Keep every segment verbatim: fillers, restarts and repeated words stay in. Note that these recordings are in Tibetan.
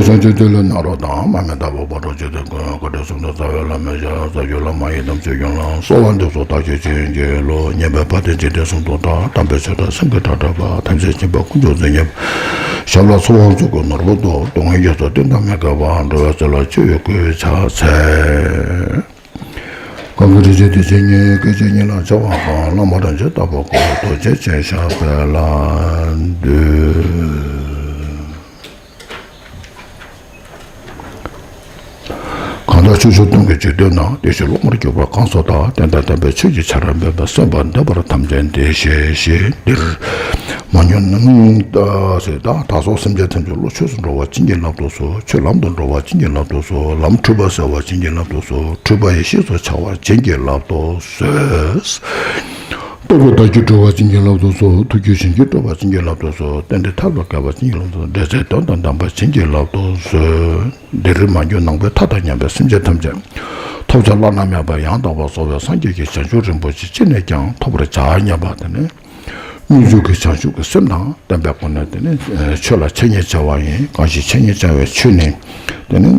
བྱང་ཆུབ་ཏུ་ལུས་གནང་རོགས་དང་། མ་མི་རྟག་པ་བར་དུ་བྱེད་དུ་དགོས། བཀའ་དྲིན་གསུམ་དུ་རྩ་བའི་བླ་མའི་ཞབས། རྩ་བརྒྱུད་བླ་མ་ཡི་དམ་ཆོས་སྐྱོང་ལ། གསོལ་བ་འདེབས་སོ་བདག་གིས་ཆོས་བྱིན་གྱིས་རློབས། ཉན་པའི་བཀའ་དྲིན་རྗེས་དྲན་གསུམ་དུ་བསྔགས། དམ་པའི་ཆོས་དང་སེམས་ཀྱི་བྲལ་བྲལ་བ། ཐམས་ཅད་མཁྱེན་པ་དཀོན་མཆོག་མཛོད་བརྙེས་པ། ཞབས་ལ་ཚོགས་དབང་གཙུག་གི་ནོར་བུ་འདུ། སྡུག་བསྔལ་རྒྱ་མཚོ་གཏིང་དང་མི་འགལ་བ། འགྲོ་བའི་ཚེ་ལ་ཆོས་ཀྱི་སྐུ་ཕྱག་འཚལ། གང་གི་རིགས་ཀྱི་བདེ་ཆེན་ཉིད། སྐད་ཅིག་ཉིད་ལ་འཆར་བ་དང་། བླ་མ་རིན་ཆེན་ལྟ་བུ་སྐུ། རྡོ་རྗེ་ཅན་ཞབས་པད་ལ་འདུད། གང་དག་ཕྱོགས་བཅུ་སྟོང་གི་འཇིག་རྟེན་ན། བདེ་གཤེགས་སློབ་མར་གྱུར་པ་གང་སུ་དག། བསྟན་དང་ལྡན་པའི་ཆོས་ཀྱི་ཆར་འབེབས་པ། གསན་པར་འདོད་པར་ཐམས་ཅད་འདིར་གཤེགས་ཤིག་འདིར་མ་འགྱུར་ན། ཟེར་ད་བདག་སོགས་སེམས་ཅན་ཐམས་ཅད་བློ་ཆོས་སུ་འགྲོ་བར་བྱིན་གྱིས་བརླབ་ཏུ་གསོལ། ཆོས་ལམ་དུ་འགྲོ་བར་བྱིན་གྱིས་བརླབ་ཏུ་གསོལ། ལམ་འཁྲུལ་པ་སེལ་བར་བྱིན་གྱིས་བརླབ་ཏུ་གསོལ། འཁྲུལ་པ་ཡེ་ཤེས་སུ་འཆར་བར་བྱིན་གྱིས་བརླབ་ཏུ་གསོལ། རྟོགས་པའི་བདག་རྒྱུད་གྲོལ་བར་བྱིན་གྱིས་བརླབ་ཏུ་གསོལ། ཐུགས་རྒྱུད་བྱིན་གྱིས་གྲོལ་བར་བྱིན་གྱིས་བརླབ་ཏུ་གསོལ། རྟེན་འབྲེལ་ཐར་པར་བསྐལ་པར་བྱིན་གྱིས་བརླབ་ཏུ་གསོལ། འབྲེལ་ཚད་དོན་དང་ལྡན་པར་བྱིན་གྱིས་བརླབ་ཏུ་གསོལ། འདིར་མ་གྱུར་ནང་པའི་མཐའ་དང་མཉམ་པའི་སེམས་ཅན་ཐམས་ཅད་ཐོབ་བྱ་བླ་ན་མེད་པ་ཡང་དག་པར་རྫོགས་པའི་སངས་རྒྱས་ཀྱི་བྱང་ཆུབ་རིན་པོ་ཆེ་ཅི་ནས་ཀྱང་ཐོབ་པར་བྱ་སྙམ་པ་དེ་ནི། སྙོམས་འཇུག་གི་བྱང་ཆུབ་ཀྱི་སེམས་དང་ལྡན་པའི་སྒོ་ནས་དེ་ནི་ཆོས་ལ་འཆད་ཉན་བྱ་བ་ཡིན། གང་ཞིག་འཆད་ཉན་བྱ་བའི་ཆོས་ནི། དེ་ནི་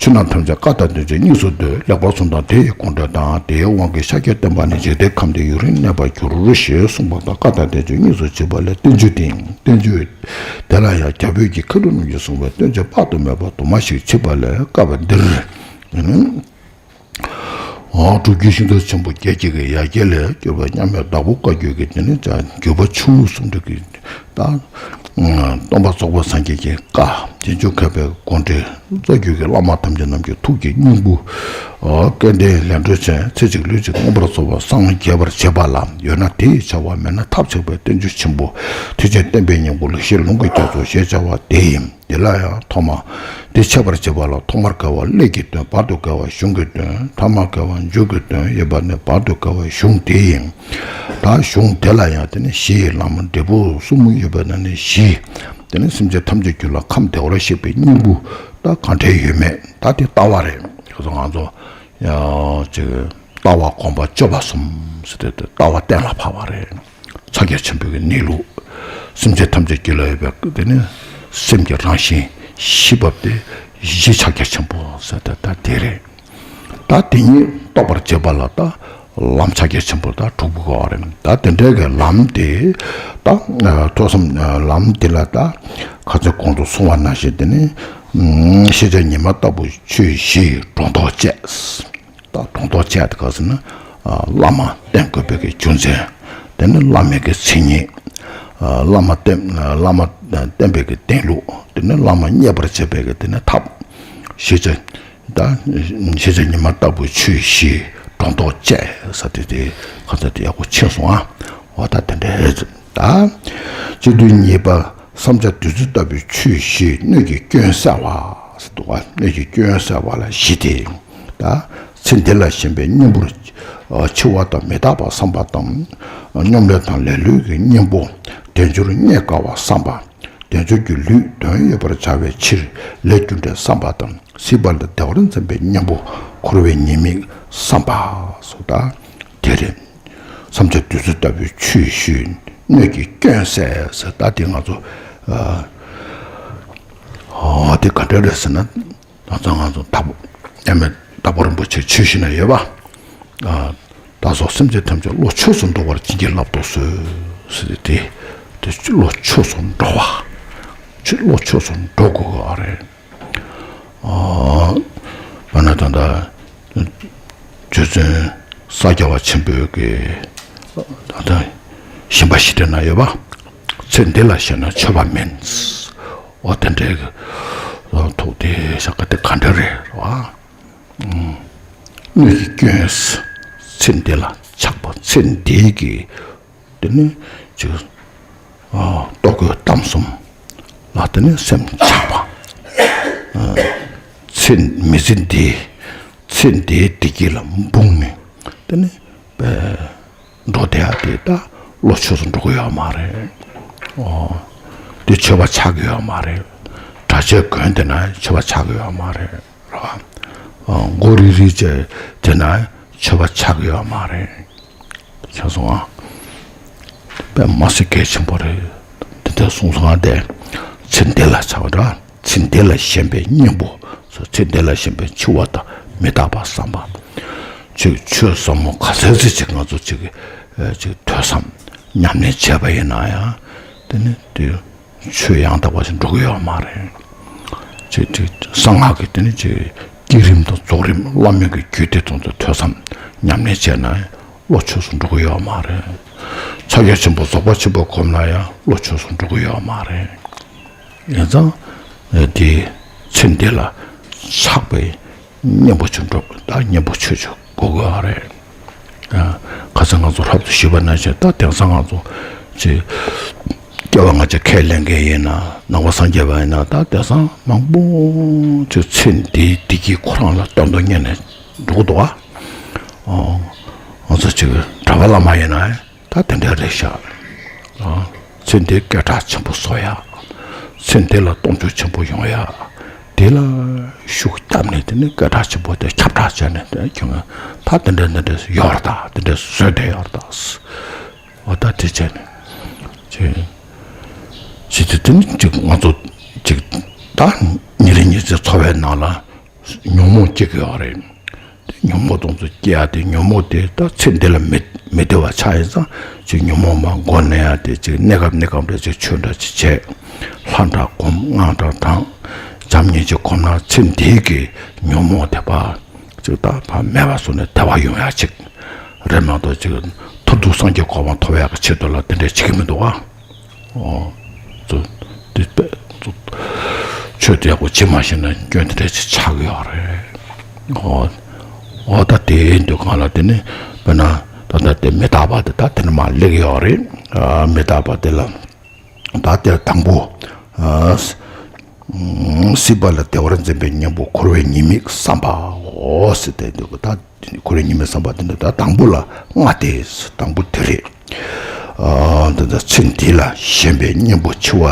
ཆོས་རྣམས་ཐམས་ཅད་བཀའ་དང་བསྟན་བཅོས་དངོས་སུ་འདོད། ལེགས་པར་གསུངས་དང་དེ་ཡི་དགོངས་འགྲེལ་དང་། དེའི་དབང་གིས་ཤཱཀྱའི་བསྟན་པ་ནི་འཇིག་རྟེན་ཁམས་འདིར་ཡུན་རིང་གནས་པར་འགྱུར་ཞེས་གསུངས་པ་དང་། བཀའ་དང་བསྟན་བཅོས་དངོས་སུ་བྱེད་པ་ལས་བསྟན་བཅོས་དེ་ཡང་བསྟན་བཅོས་དེ་ལ་ཡང་རྒྱ་བོད་ཀྱི་མཁས་གྲུབ་རྣམས་ཀྱིས་གསུངས་པའི་བསྟན་བཅོས་དཔག་ཏུ་མེད་པ་དུ་མ་ཞིག་མཆིས་པ་ལས། བཀའ་པ་འདིར། ཨོ། སྒྲུབ་བརྒྱུད་ཤིང་རྟ་ཆེན་པོ་བརྒྱད་ཀྱི་ཡ་གྱལ་ལས་གྱུར་པ་མཉམ་མེད་བདག་པོ་བཀའ་བརྒྱུད་ཀྱི་དེ་ནི་ཅང་བརྒྱུད་པ་ཆུང་ངུ་གསུམ་འདྲ་གི་ད། སྟོན་པ་རྫོགས་པའི་སངས་རྒྱས་ཀྱི་བཀའ། རྗེས་འཇུག་མཁས་པའི་དགོངས་འགྲེལ། རྩ་བརྒྱུད་ཀྱི་བླ་མ་ཐམས་ཅད་རྣམས་ཀྱི་ཐུགས་ཀྱི་སྙིང་པོ། ཨོ། སྐལ་ལྡན་ལས་འབྲས་ཅན། ཚེ་གཅིག་ལུས་གཅིག་མངོན་པར་རྫོགས་པར་སངས་རྒྱས་པར་བྱེད་པ་ལ་ཡོད་ན་དེ་ཡི་བྱ་བ། མེད་ན་ཐབས་ཆག་པའི་བསྟན་བཅོས་ཆེན་པོ། ཐེག་ཆེན་བསྟན་པའི་སྙིང་པོ། ལེགས་བཤད་ལུང་གི་རྒྱ་མཚོ་ཞེས་བྱ་བ་དེ་ཡིན། དེ་ལ་ཡང་ཐོག་མ། དེ་འཆད་པར་བྱེད་པ་ལ་ཐོག་མར་དགེ་བ་ཀླད་ཀྱི་དོན། བར་དུ་དགེ་བ་གཞུང་གི་དོན། ཐ་མར་དགེ་བ་མཇུག་གི་དོན་ཡོད་པ་ནི་བར་དུ་དགེ་བ་གཞུང་དེ་ཡིན། ད་གཞུང་དེ་ལ་ཡང་དེ་ནི་གཞི་ཡི་ལམ་འབྲས་བུ་གསུམ་ཡོད་པ་ན་ནི་གཞི། དེ་ནི་སེམས་ཅན་ཐམས་ཅད་རྒྱུད་ལ་ཁམས་བདེ་བར་གཤེགས་པའི་སྙིང་པོ་ད་གང་འདྲ་ཡོད་མེད་ད་དེ་ལྟ་བ་རེད། ཁ་སང་ང་ཚོ་ཡང་ཅིག་ལྟ་བ་སྒོམ་པ་སྤྱོད་པ་གསུམ་ཟེར་ཏེ་ལྟ་བ་གཏན་ལ་ཕབ་པ་རེད། ཕྱག་རྒྱ་ཆེན་པོའི་གནས་ལུགས། སེམས་ཅན་ཐམས་ཅད་རྒྱུད་ལ་ཡོད་པའི་དེ་ནི་སེམས་ཀྱི་རང་བཞིན་གཞི་བབས་ཏེ་གཞི་ཕྱག་རྒྱ་ཆེན་པོ་ཟེར་ཏེ་ད་དེ་རེད། ད་དེ་ཉིད་རྟོགས་པར་བྱེད་པ་ལ་ད་ལམ་ཕྱག་རྒྱ་ཆེན་པོ་ད་དྲུག་པོ་དགོས་པ་རེད། ད་དེ་འདྲའི་གི་ལམ་དེ་ད་ཐོས་བསམ་ལམ་དེ་ལ་ད་ཁ་ཚོན་གོང་དུ་སོང་བ་ནང་བཞིན་དེ་ནི་ཤེས་བྱ་ཉི་མ་ལྟ་བུ་ཆོས་བཞི་སྒྲོ་འདོགས་བཅད། ད་སྒྲོ་འདོགས་བཅད་དེ་ག་ཟེར་ན། བླ་མ་བསྟེན་དགོས་པའི་གི་རྒྱུ་མཚན། དེ་ནི་བླ་མའི་གི་མཚན་ཉིད། བླ་མ་བསྟེན་བླ་མ་བསྟེན་པའི་གི་བསྟེན་ལུགས། དེ་ནི་བླ་མ་མཉེས་པར་བྱེད་པའི་གི་དེ་ནི་ཐབས། ཤེས་བྱ། ད་ཤེས་བྱ་ཉི་མ་ལྟ་བུའི་ཆོས་བཞི་སྒྲོ་འདོགས་བཅད་ཟེར་དེ་དེ་ག་ཚོད་དེ་ཡག་པོ་ཕྱིན་སོང་ཨ། འོ་ད་དེ་འདྲའི་ད། སྤྱི་དོན་གཉིས་པ། བསམ་བྱ་བདུད་རྩི་ལྟ་བུའི་ཆོས་བཞི་སྣོད་ཀྱི་སྐྱོན་བསལ་བ། ཟེར་འདུག་ག་སྣོད་ཀྱི་སྐྱོན་བསལ་བ་ལ་བཞི་སྟེ། ད་ཚེ་འདི་ལ་ཞེན་པའི་གཉེན་པོར་འཆི་བ་དང་མི་རྟག་པ་བསམ་པ་དང་། སྙོམས་ལས་དང་ལེ་ལོའི་གི་གཉེན་པོ་དལ་འབྱོར་རྙེད་དཀའ་བ་བསམ་པ། དལ་འབྱོར་གྱི་ལུས་དོན་ཡོད་པར་བྱ་བའི་ཕྱིར་ལས་རྒྱུ་འབྲས་བསམ་པ་དང་། སྲིད་པ་ལས་བདེ་བར་འཛིན་པའི་གཉེན་པོ་འཁོར་བའི་ཉེས་དམིགས་བསམ་པ་སོགས་ད་དེ་རེད། བསམ་བྱ་བདུད་རྩི་ལྟ་བུའི་ཆོས་བཞི་སྣོད་ཀྱི་སྐྱོན་བསལ་ཟེར་ད་དེ་ང་ཚོ་ཨ་དེ་ག་འདྲ་རེད་ཟེར་ན། ད་ལྟ་ང་ཚོ་དྭགས་པོ་ཨ་མའི་དྭགས་པོ་རིན་པོ་ཆེ་ཆོས་བཞི་ན་ཡོད་པ། ཨ་བདག་སོགས་སེམས་ཅན་ཐམས་ཅད་བློ་ཆོས་སུ་འགྲོ་བར་བྱིན་གྱིས་བརླབ་ཏུ་གསོལ་ཟེར་ཏེ་དེ་བློ་ཆོས་སུ་འགྲོ་བ། ཆོས་བློ་ཆོས་སུ་འགྲོ་དགོས་པ་རེད། ཨ་མ་ན་ད་ལྟ་རྗེ་བཙུན་ས་སྐྱ་པ་ཆེན་པོའི་གི་ད་ལྟ་ཞིང་པ་ཞི་བདེ་ན་ཡོད་པ། ཚེ་འདི་ལ་ཞེན་ན་ཆོས་པ་མིན། འོ་དེ་འདྲའི་གི་ཐུགས་དེ་བཞག་ག་དེ་ག་འདྲ་རེད་བ། སྣོད་ཀྱི་སྐྱོན། ཚེ་འདི་ལ་ཆགས་པ་ཚེ་འདིའི་གི་དེ་ནི་ཅིག་ཨ་ལྟོ་གོས་གཏམ་གསུམ་ལ་དེ་ནི་སེམས་ཆགས་པ། ཨ་ཚེ་མི་ཚེ་འདི་ཚེ་འདིའི་བདེ་སྐྱིད་ལ་འབུངས་ནས་དེ་ནི་པའི་འགྲོ་བསྡད་ཡ་དེ་ད་བློ་ཆོས་སུ་འགྲོ་གི་ཡོད་མ་རེད། ཨོ། དེ་ཆོས་པ་ཆགས་ཀྱི་ཡོད་མ་རེད། གྲྭ་ཆས་གོན་བསྡད་ན་ཆོས་པ་ཆགས་ཀྱི་ཡོད་མ་རེད། རེད་བ། ཨོ། མགོ་རིལ་རིལ་བྱས་བསྡད་ན་ཆོས་པ་ཆགས་ཀྱི་ཡོད་མ་རེད། ཆགས་སོང་ཨ། དཔེ་མ་སྲིད་གལ་ཆེན་པོ་རེད། དེ་འདྲ་གསུངས་སོང་ཨ་དེ། ཚེ་འདི་ལ་ཆགས་པ་འདྲ། ཚེ་འདི་ལ་ཞེན་པའི་གཉེན་པོ། ཚེ་འདི་ལ་ཞེན་པའི་འཆི་བ་དང་མི་རྟག་པ་བསམ་པ། ཅིག་ཆོས་ཟབ་མོ་ག་ཚད་ཅིག་ང་ཚོ་ཅིག་ཨ་ཅིག་ཐོས་བསམ་ཉམས་ལེན་བྱས་པ་ཡིན་ན་ཡང་དེ་ནི་དེ་ཆོས་ཡང་དག་པ་ཞིག་འགྲོ་གི་ཡོད་མ་རེད། ཅིག་ཅིག་གསང་སྔགས་ཀྱི་དེ་ནི་ཅིག་བསྐྱེད་རིམ་དང་རྫོགས་རིམ་བླ་མེད་ཀྱི་རྒྱུད་སྡེ་དང་ཐོས་བསམ་ཉམས་ལེན་བྱས་ན་བློ་ཆོས་སུ་འགྲོ་གི་ཡོད་མ་རེད། ཕྱག་རྒྱ་ཆེན་པོ་རྫོགས་པ་ཆེན་པོ་སྒོམ་ན་ཡང་བློ་ཆོས་སུ་འགྲོ་གི་ཡོད་མ་རེད། ཡིན་ཙང་། དེ་ཚེ་འདི་ལ་ཆགས་པའི་གཉེན་པོ་ཆེ་འགྲོ་ད་གཉེན་པོ་ཆོས་ཆོས་དགོས་དགོས་རེད། ཁ་སང་ང་ཚོ་རབ་ཏུ་ཞུས་པ་ནང་བཞིན་ད་དེང་སང་ང་ཚོ་ཅིག་སྐྱེ་བ་སྔ་ཕྱི་ཁས་ལེན་མཁན་ཡིན་ན་ནང་པ་སངས་རྒྱས་པ་ཡིན་ན་ད་དེང་སང་མང་པོ་ཅིག་ཚེ་འདིའི་བདེ་སྐྱིད་ཁོ་རང་ལ་བསྟོད་བསྟོད་སྙིང་ནས་འགྲོ་གི་འདུག་ཨ། ང་ཚོ་ཅིག་གྲྭ་པ་བླ་མ་ཡིན་ན། ད་དེ་འདྲ་རེད་ཤག་ཚེ་འདིའི་སྐད་གྲགས་ཆེན་པོ་བཟོ་ཡག་ཚེ་འདི་ལ་སྟོབས་འབྱོར་ཆེན་པོ་ཡོང་ཡག་དེ་ལ་ཤུགས་བརྒྱབ་ནས་དེ་ནི་སྐད་གྲགས་ཆེན་པོ་དེ་ཁྱབ་བསྒྲགས་བྱས་ནས་དེ་ཁྱོད་ད་དེ་འདྲ་འདི་འདྲ་ཡོད་རེད་ད་དེ་འདྲ་བཟོས་བསྡད་ཡོད་རེད་ད། འོ་ད་དེ་བྱས་ནས་ཅེས་ཅེས་དེ་དེ་ནི་ཅིག་ང་ཚོ་ཅིག་ད་ཉིན་རེ་ཉིན་རེ་འཚོ་བའི་ནང་ལ། ཉོན་མོངས་སྐྱེ་གི་ཡོད་རེད། དེ་ཉོན་མོངས་དེ་ཚོ་སྐྱེ་ཡ་དེ་ཉོན་མོངས་དེ་ད་ཚེ་འདི་ལ་མི་མི་བདེ་བ་ཆགས་ཡིན་ཙང་ཅིག་ཉོན་མོངས་མ་མགོ་ནས་ཡ་དེ་ཅིག་གནས་སྐབས་གནས་སྐབས་འདྲ་ཅིག་ཆོས་འདྲ་ཅིག་བྱས། ལྷ་འདྲ་སྒོམ་སྔགས་འདྲ་བགྲང་། བྱམས་སྙིང་རྗེ་སྒོམ་ན་ཚེ་འདིའི་གི་ཉོན་མོངས་དེ་ཕར་ཅིག་ད་ཕར་མེད་པ་བཟོ་ནས་བདེ་བ་ཡོང་ཡ་ཅིག་རེད་མ་གཏོགས་ཅིག་མཐར་ཐུག་སངས་རྒྱས་གོ་འཕང་ཐོབ་ཡ་གི་ཆེད་དུ་ལ་དེ་འདྲ་བྱེད་ཀྱི་མི་འདུག་ཨ། ཨོ། ཙུ། དེ་པས་ཙུ། ཆོས་དེ་ཡག་པོ་བྱེད་མ་ཤེས་ན་སྐྱོན་དེ་འདྲ་ཅིག་ཆགས་ཀྱི་ཡོད་རེད། ཨོ། ཨོ་ད་དེ་འདུག་གང་ལ་དེ་ནི་དཔེར་ན་ད་ལྟ་དེ་མི་རྟག་པ་དེ་ད་དེ་ནི་མ་སླེབས་ཀྱི་ཡོད་རེད། ཨ་མི་རྟག་པ་དེ་ལ་ད་དེ་དང་པོ། ཨ་སྲིད་པ་ལ་བདེ་བར་འཛིན་པའི་གཉེན་པོ་འཁོར་བའི་ཉེས་དམིགས་བསམ་པའོ་ཟེར་ཏེ་འདུག་ད། འཁོར་བའི་ཉེས་དམིགས་བསམ་པ་དེ་འདྲ་ད་དང་པོ་ལ་ལྔ་སྟེ། དང་པོ་དེ་རེད། ཨ་འདི་ལྟར་ཚེ་འདི་ལ་ཞེན་པའི་གཉེན་པོ་འཆི་བ་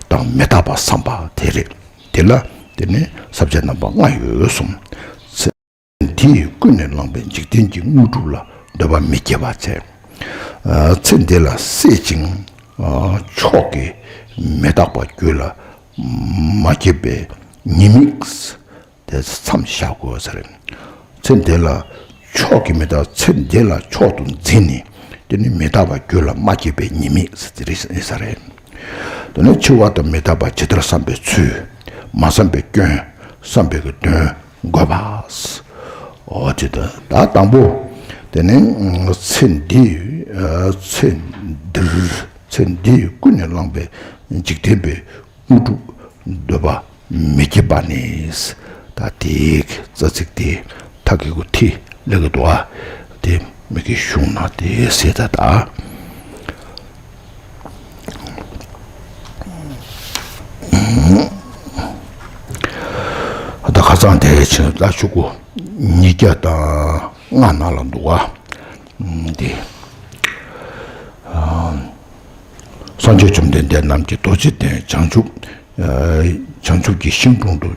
དང་མི་རྟག་པ་བསམ་པ་དེ་རེད། དེ་ལ་དེ་ནི་ས་བཅད་རྣམ་པ་ལྔ་ཡོད་གསུངས། ཚེ་འདིས་ཀུན་ནས་བསླངས་པའི་འཇིག་རྟེན་གྱི་དངོས་གྲུབ་ལ་འདོད་པ་མི་སྐྱེ་བ་བྱས། ཨ་ཚེ་འདི་ལ་སྲེད་ཅིང་ཨ་མཆོག་གི་མི་རྟག་པ་རྒྱུད་ལ་མ་སྐྱེས་པའི་ཉེས་དམིགས། དེ་མཚམས་བཞག་དགོས་ཟེར། ཚེ་འདི་ལ་མཆོག་གི་མི་རྟག་ཚེ་འདི་ལ་མཆོག་ཏུ་འཛིན་ནས་དེ་ནི་མི་རྟག་པ་རྒྱུད་ལ་མ་སྐྱེས་པའི་ཉེས་དམིགས་ཟེར་དེ་རེད་ཟེར་རེད། དེ་ནི་འཆི་བ་དང་མི་རྟག་པ་ཇི་ལྟར་བསམ་པའི་ཚུལ། མ་བསམ་པའི་སྐྱོན། བསམ་པའི་གི་དོན་འགོད་པ། འོ་དེ་ད་ད་དང་པོ། དེ་ནི་ཚེ་འདི་ཚེ་འདིར་ཚེ་འདི་ཀུན་ནས་བསླངས་པའི་འཇིག་རྟེན་པའི་དངོས་གྲུབ་འདོད་པ་མི་སྐྱེ་བ་ནི། ད་དེའི་རྩ་ཚིག་དེ་ཐ་གི་གུ་ཐི་ལེ་གི་དུ་ཨ། དེ་མི་གི་གཞུང་ན་དེ་ཟེར་ད་ད། ད་ཁ་སང་དེ་ཕྱིན་ལ་ཆུ་གུ་ཉིས་བརྒྱ་དང་ལྔ་ནང་ལ་འདུག་ཨ། དེ། སངས་རྒྱས་བཅོམ་ལྡན་འདས་རྣམས་ཀྱིས་རྡོ་རྗེ་གདན་བྱང་ཆུབ། ཨ་བྱང་ཆུབ་ཀྱི་ཤིང་དྲུང་དུ་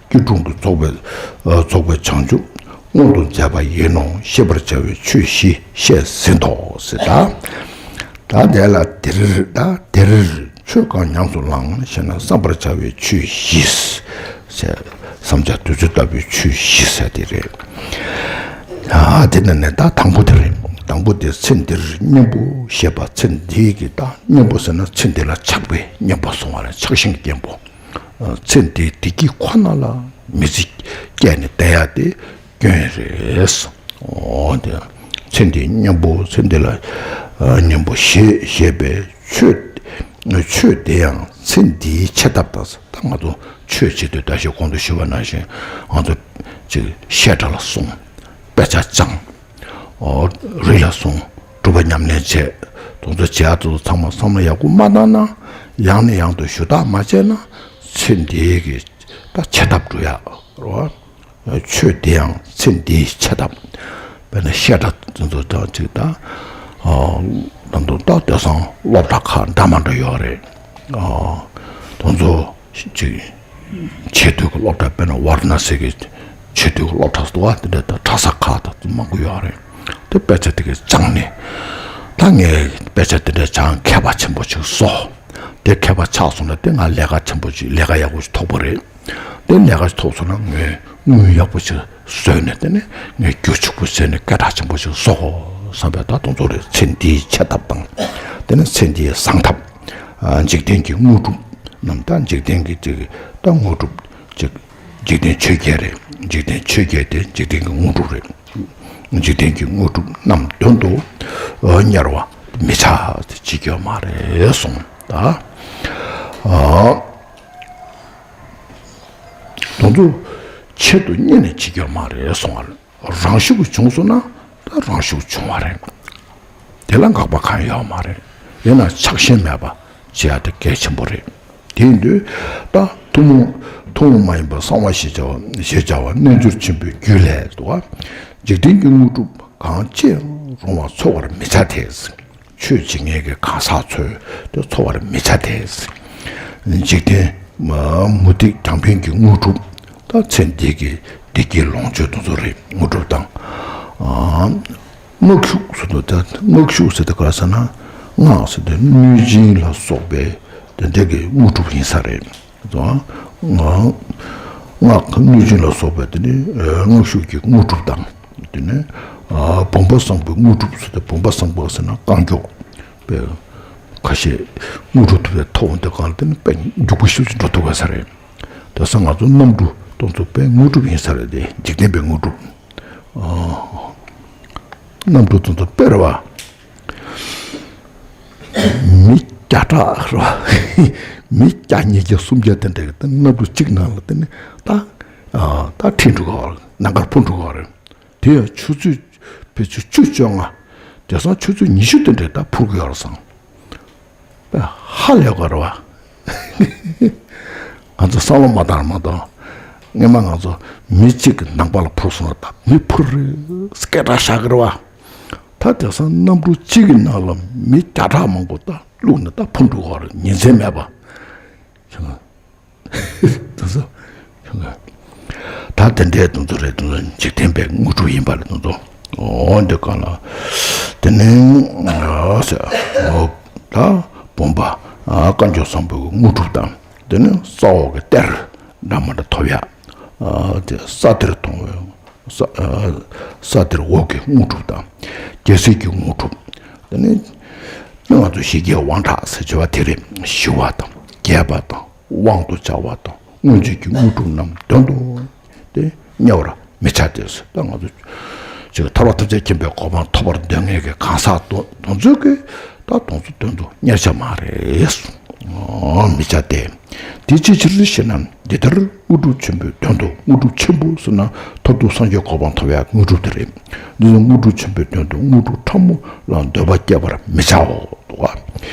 སྐྱིལ་ཀྲུང་དུ་རྫོགས་པའི་ཨ་རྫོགས་པའི་བྱང་ཆུབ་མངོན་དུ་མཛད་པ་ཡིན་ནོ་ཤེས་པར་བྱ་བའི་ཆོས་བཞི་བཤད་ཟིན་ཏོ་ཟེར་ད། ད་དེ་ལ་དེར་ད་དེར་ཆོས་གང་ཉམས་སུ་བླངས་ཞེ་ན་བསམ་པར་བྱ་བའི་ཆོས་བཞི་ཟེར། བསམ་བྱ་དུས་ཚོད་ལྟ་བུའི་ཆོས་བཞི་ཟེར་དེ་རེད། ཨ་དེ་ནས་ནས་ད་དང་པོ་དེ་རེད། དང་པོ་དེ་ཚེ་འདིར་གཉེན་པོ་ཞེས་པ་ཚེ་འདིའི་གི་ད་གཉེན་པོ་ཟེར་ན་ཚེ་འདི་ལ་ཆགས་པའི་གཉེན་པོ་སོང་བ་ལ་ཆགས་ཞེན་གྱི་གཉེན་པོ། ཚེ་འདིའི་བདེ་སྐྱིད་ཁོ་ན་ལ་མི་ཚེ་སྐྱེལ་ནས་བསྡད་ཡ་དེ་སྐྱོན་རེད། འོ་དེ་ཚེ་འདིའི་གཉེན་པོ་ཚེ་འདི་ལ་གཉེན་པོ་ཞེས་ཞེས་པའི་ཆོས་ཆོས་དེ་ཡང་ཚེ་འདིའི་ཆེ་ཐབས་དང་ད་ང་ཚོ་ཆོས་བྱེད་དུས་ད་ཞེས་གོང་དུ་ཞུས་པ་ནང་བཞིན་ང་ཚོ་ཅིག་བཤད་གྲྭ་ལ་སོང་། དཔེ་ཆ་སྦྱངས། ཨོ། རི་ལ་སོང་། སྒྲུབ་པ་ཉམས་ལེན་བྱས། དེ་ཚོ་བྱེད་ཡག་དེ་ཚོ་ཚང་མ་བསམ་བློ་ཡག་པོ་མ་བཏང་ན། ཡང་ནས་ཡང་དུ་ཞུ་དག་མ་བྱས་ན། ཚེ་འདིའི་གི་ད་ཆེ་ཐབས་འགྲོ་ཡག་རེད་བ། ཆོས་འདི་ཡང་ཚེ་འདིའི་ཆེ་ཐབས། དཔེར་ན་བཤད་གྲྭ་དེ་ཚོ་དང་ཅིག་ད། ཨོ། ད་དུང་ད་དེང་སང་སློབ་གྲྭ་ཁག་འདྲ་མ་འདྲ་ཡོད་རེད། ཨོ། དེ་ཚོ། ཅིག་ཆེས་མཐོའི་གི་སློབ་གྲྭ་དཔེར་ན་ཝཱ་ར་ཎ་སི་གི་ཆེས་མཐོའི་གི་སློབ་གྲྭ་ཟེར་བ་དེ་འདྲ་དང་གྲྭ་ས་ཁག་དང་མང་པོ་ཡོད་རེད། དེ་དཔེ་ཆ་དེ་གི་སྦྱངས་ནས་ད་ངས་དཔེ་ཆ་དེ་འདྲ་སྦྱངས་མཁས་པ་ཆེན་པོ་ཅིག་བཟོ། དེ་མཁས་པ་ཆགས་སོང་ན་དེ་ང་ལས་ཀ་ཆེན་པོ་ཅིག་ལས་ཀ་ཡག་པོ་ཅིག་ཐོབ་པ་རེད། དེ་ལས་ཀ་ཐོབ་སོང་ན་ངས་དངུལ་ཡག་པོ་ཞིག་བཟོས་ནས། དེ་ནས་ངས་རྒྱུ་ཕྱུག་པོ་བཟོས་ནས་སྐད་གྲགས་ཆེན་པོ་ཞིག་བཟོ་དགོས་བསམ་པའི་ད་དུང་ཚོ་རེད། ཚེ་འདིའི་ཆེ་ཐབས་དང་། དེ་ནས་ཚེ་འདིའི་བཟང་ཐབས། ཨ། འཇིག་རྟེན་གྱི་དངོས་གྲུབ་རྣམས། ད་འཇིག་རྟེན་གྱི་ཅིག་ད་དངོས་གྲུབ་ཅིག་འཇིག་རྟེན་ཆོས་བརྒྱད་རེད། འཇིག་རྟེན་ཆོས་བརྒྱད་དེ་འཇིག་རྟེན་གྱི་དངོས་གྲུབ་རེད། འཇིག་རྟེན་གྱི་དངོས་གྲུབ་རྣམས་དོན་དུ་གཉེར་བ་མི་བྱ་སྟེ་བྱེད་རྒྱུ་མ་རེད་གསུངས། ད་ཨ་དོན་དུ་ཆེད་དུ་གཉེར་ནས་བྱེད་རྒྱུ་མ་རེད་གསུངས་པ་རེད། རང་ཤུགས་བྱུང་སོང་ན་ད་རང་ཤུགས་བྱུང་བ་རེད། དེ་ལ་དགག་པ་གང་ཡང་ཡོད་མ་རེད། ཡིན་ན་ཆགས་ཞེན་མེད་པ་བྱེད་ཡ་དེ་གལ་ཆེན་པོ་རེད། དེ་ཡིན་དུས་ད་ཐུན་མོང་ཐུན་མོང་མ་ཡིན་པ་གསང་བ་ཞེས་བྱ་བ་ཞེས་བྱ་བ་རྣལ་འབྱོར་ཆེན་པོའི་རྒྱུད་ལས་འདུག་བ། འཇིག་རྟེན་གྱི་དངོས་གྲུབ་གང་ཅི་རུང་བ་འཚོལ་བར་མི་བྱ་སྟེ། ཆོས་བྱེད་མཁན་གྱི་གང་ཟག་ཚོས་དེ་འཚོལ་བར་མི་བྱ་སྟེ། འཇིག་རྟེན་མུ་སྟེགས་གྱང་འཕེན་གྱི་དངོས་གྲུབ། ད་ཚེ་འདི་གི་བདེ་སྐྱིད་ལོངས་སྤྱོད་དེ་ཚོ་རེད། དངོས་གྲུབ་དང་། ཨ། མངག་ཤུགས་ཟེར་དུས་ད་མངག་ཤུགས་ཟེར་དུས་ག་རེ་ཟེར་ན། མངག་ཟེར་དུས་གནོད་སྦྱིན་ལ་སོགས་པའི་དེ་འདྲ་གི་དངོས་གྲུབ་ཡིན་ས་རེད། མངག་མངག་གནོད་སྦྱིན་ལ་སོགས་པའི་དེ་ནི་མངག་ཤུགས་ཀྱི་དངོས་གྲུབ་དང་། དེ་ནས་ཨ་བུམ་པ་བཟང་པོའི་དངོས་གྲུབ་ཟེར་ཏེ། བུམ་པ་བཟང་པོ་ཟེར་ན་རྐང་མགྱོགས་པའི་ཁ་ཤས་དངོས་གྲུབ་ཐོབ་པའི་ཐོབ་འོང་དུས་གང་ལ་དེ་ནི་དཔེ་མགྱོགས་པོ་ཤུགས་ཀྱིས་འགྲོ་ཐུབ་པ་ས་རེད། དེང་སང་ང་ཚོ་གནམ་གྲུ་དེ་ཚོ་དཔེ་དངོས་གྲུབ་ཡིན་ས་རེད། དེ་འཇིག་རྟེན་པའི་དངོས་གྲུབ། ཨ་གནམ་གྲུ་དེ་ཚོ་དཔེ་རེད་བ། མི་བརྒྱ་ཕྲག་རེད་བ། མི་བརྒྱ་ཉིས་བརྒྱ་སུམ་བརྒྱ་དེ་འདྲ་གི་དེ་གནམ་གྲུ་གཅིག་ནང་ལ་དེ་ནི་ད་ཨ་ད་ཁྲིད་འགྲོ་གི་ཡོད་རེད། ནམ་མཁར་འཕུར་འགྲོ་གི་ཡོད་རེད། དེ་ཡང་ཆུ་ཚོད་ཕལ་ཆེར་བཅུ་བཅོ་ལྔ། དེང་སང་ཆུ་ཚོད་ཉི་ཤུ་དེ་འདྲས་ད་འཕུར་གི་ཡོད་རེད་བསམ། དཔེ་ཧ་ལས་པ་རེད་བ། ང་ཚོ་བསམ་བློ་མ་བཏང་མ་གཏོགས། སྔོན་མ་ང་ཚོ་མི་གཅིག་གི་ནང་པ་ལ་འཕུར་སོང་ན་ད་མི་འཕུར་རེ་སྐད་གྲགས་བཞག་གི་རེད་བ། ད་དེང་སང་གནམ་གྲུ་གཅིག་གི་ནང་ལ་མི་བརྒྱ་ཕྲག་མང་པོ་ད་བླུགས་ནས་ད་འཕུར་འགྲོ་གི་ཡོད་རེད། ཉིན་མཚན་མེད་པ། དེ་ཚོ། ད་དེ་འདྲའི་དེ་ཚོ་རེད། དེ་ཚོ་འཇིག་རྟེན་པའི་དངོས་གྲུབ་ཡིན་པ་རེད། དེ་ཚོ། འོ་འདི་གང་ལ། དེ་ནས་ཨ་ཟེར། འོ་ད་བུམ་པ་ཨ་རྐང་མགྱོགས་བཟང་པོའི་དངོས་གྲུབ་དང་། དེ་ནས་ས་འོག་གི་གཏེར་འདྲ་མི་འདྲ་ཐོབ་ཡ། ཨ་དེ་ས་གཏེར་མཐོང་བའི་ས་ཨ་ས་གཏེར་འོག་གི་དངོས་གྲུབ་དང་། རྒྱལ་སྲིད་ཀྱི་དངོས་གྲུབ། དེ་ནས་ང་ཚོ་ཞི་རྒྱས་དབང་དྲག་ཟེར་བ་དེ་རེད། ཞི་བ་དང་རྒྱས་པ་དང་། དབང་དུ་བྱ་བ་དང་། མངོན་སྤྱོད་ཀྱི་དངོས་གྲུབ་རྣམས་དོན་དུ་དེ་གཉེར་བར་མི་བྱ་སྟེ་ཟེར། ད་ང་ཚོ་ཅིག་ཐར་པ་ཐམས་ཅད་མཁྱེན་པའི་གོ་འཕང་ཐོབ་པར་འདོད་མཁན་གྱི་གང་ཟག་དེ་དེ་ཚོ་གིས་ད་དེ་ཚོ་དོན་དུ་གཉེར་བྱ་མ་རེད། ཨོ་མི་བྱ་སྟེ། དེ་ཅིའི་ཕྱིར་ཞེ་ན། འདི་ལྟར་དངོས་གྲུབ་ཆེན་པོའི་དོན་དུ། དངོས་གྲུབ་ཆེན་པོ་ཟེར་ན་མཐར་ཐུག་སངས་རྒྱས་གོ་འཕང་ཐོབ་ཡ་དངོས་གྲུབ་དེ་རེད། འདི་ནི་དངོས་གྲུབ་ཆེན་པོའི་དོན་དུ་དངོས་གྲུབ་ཕྲ་མོ་ལ་འདོད་པ་བསྐྱེད་པར་མི་བྱའོ། འདུག་ག་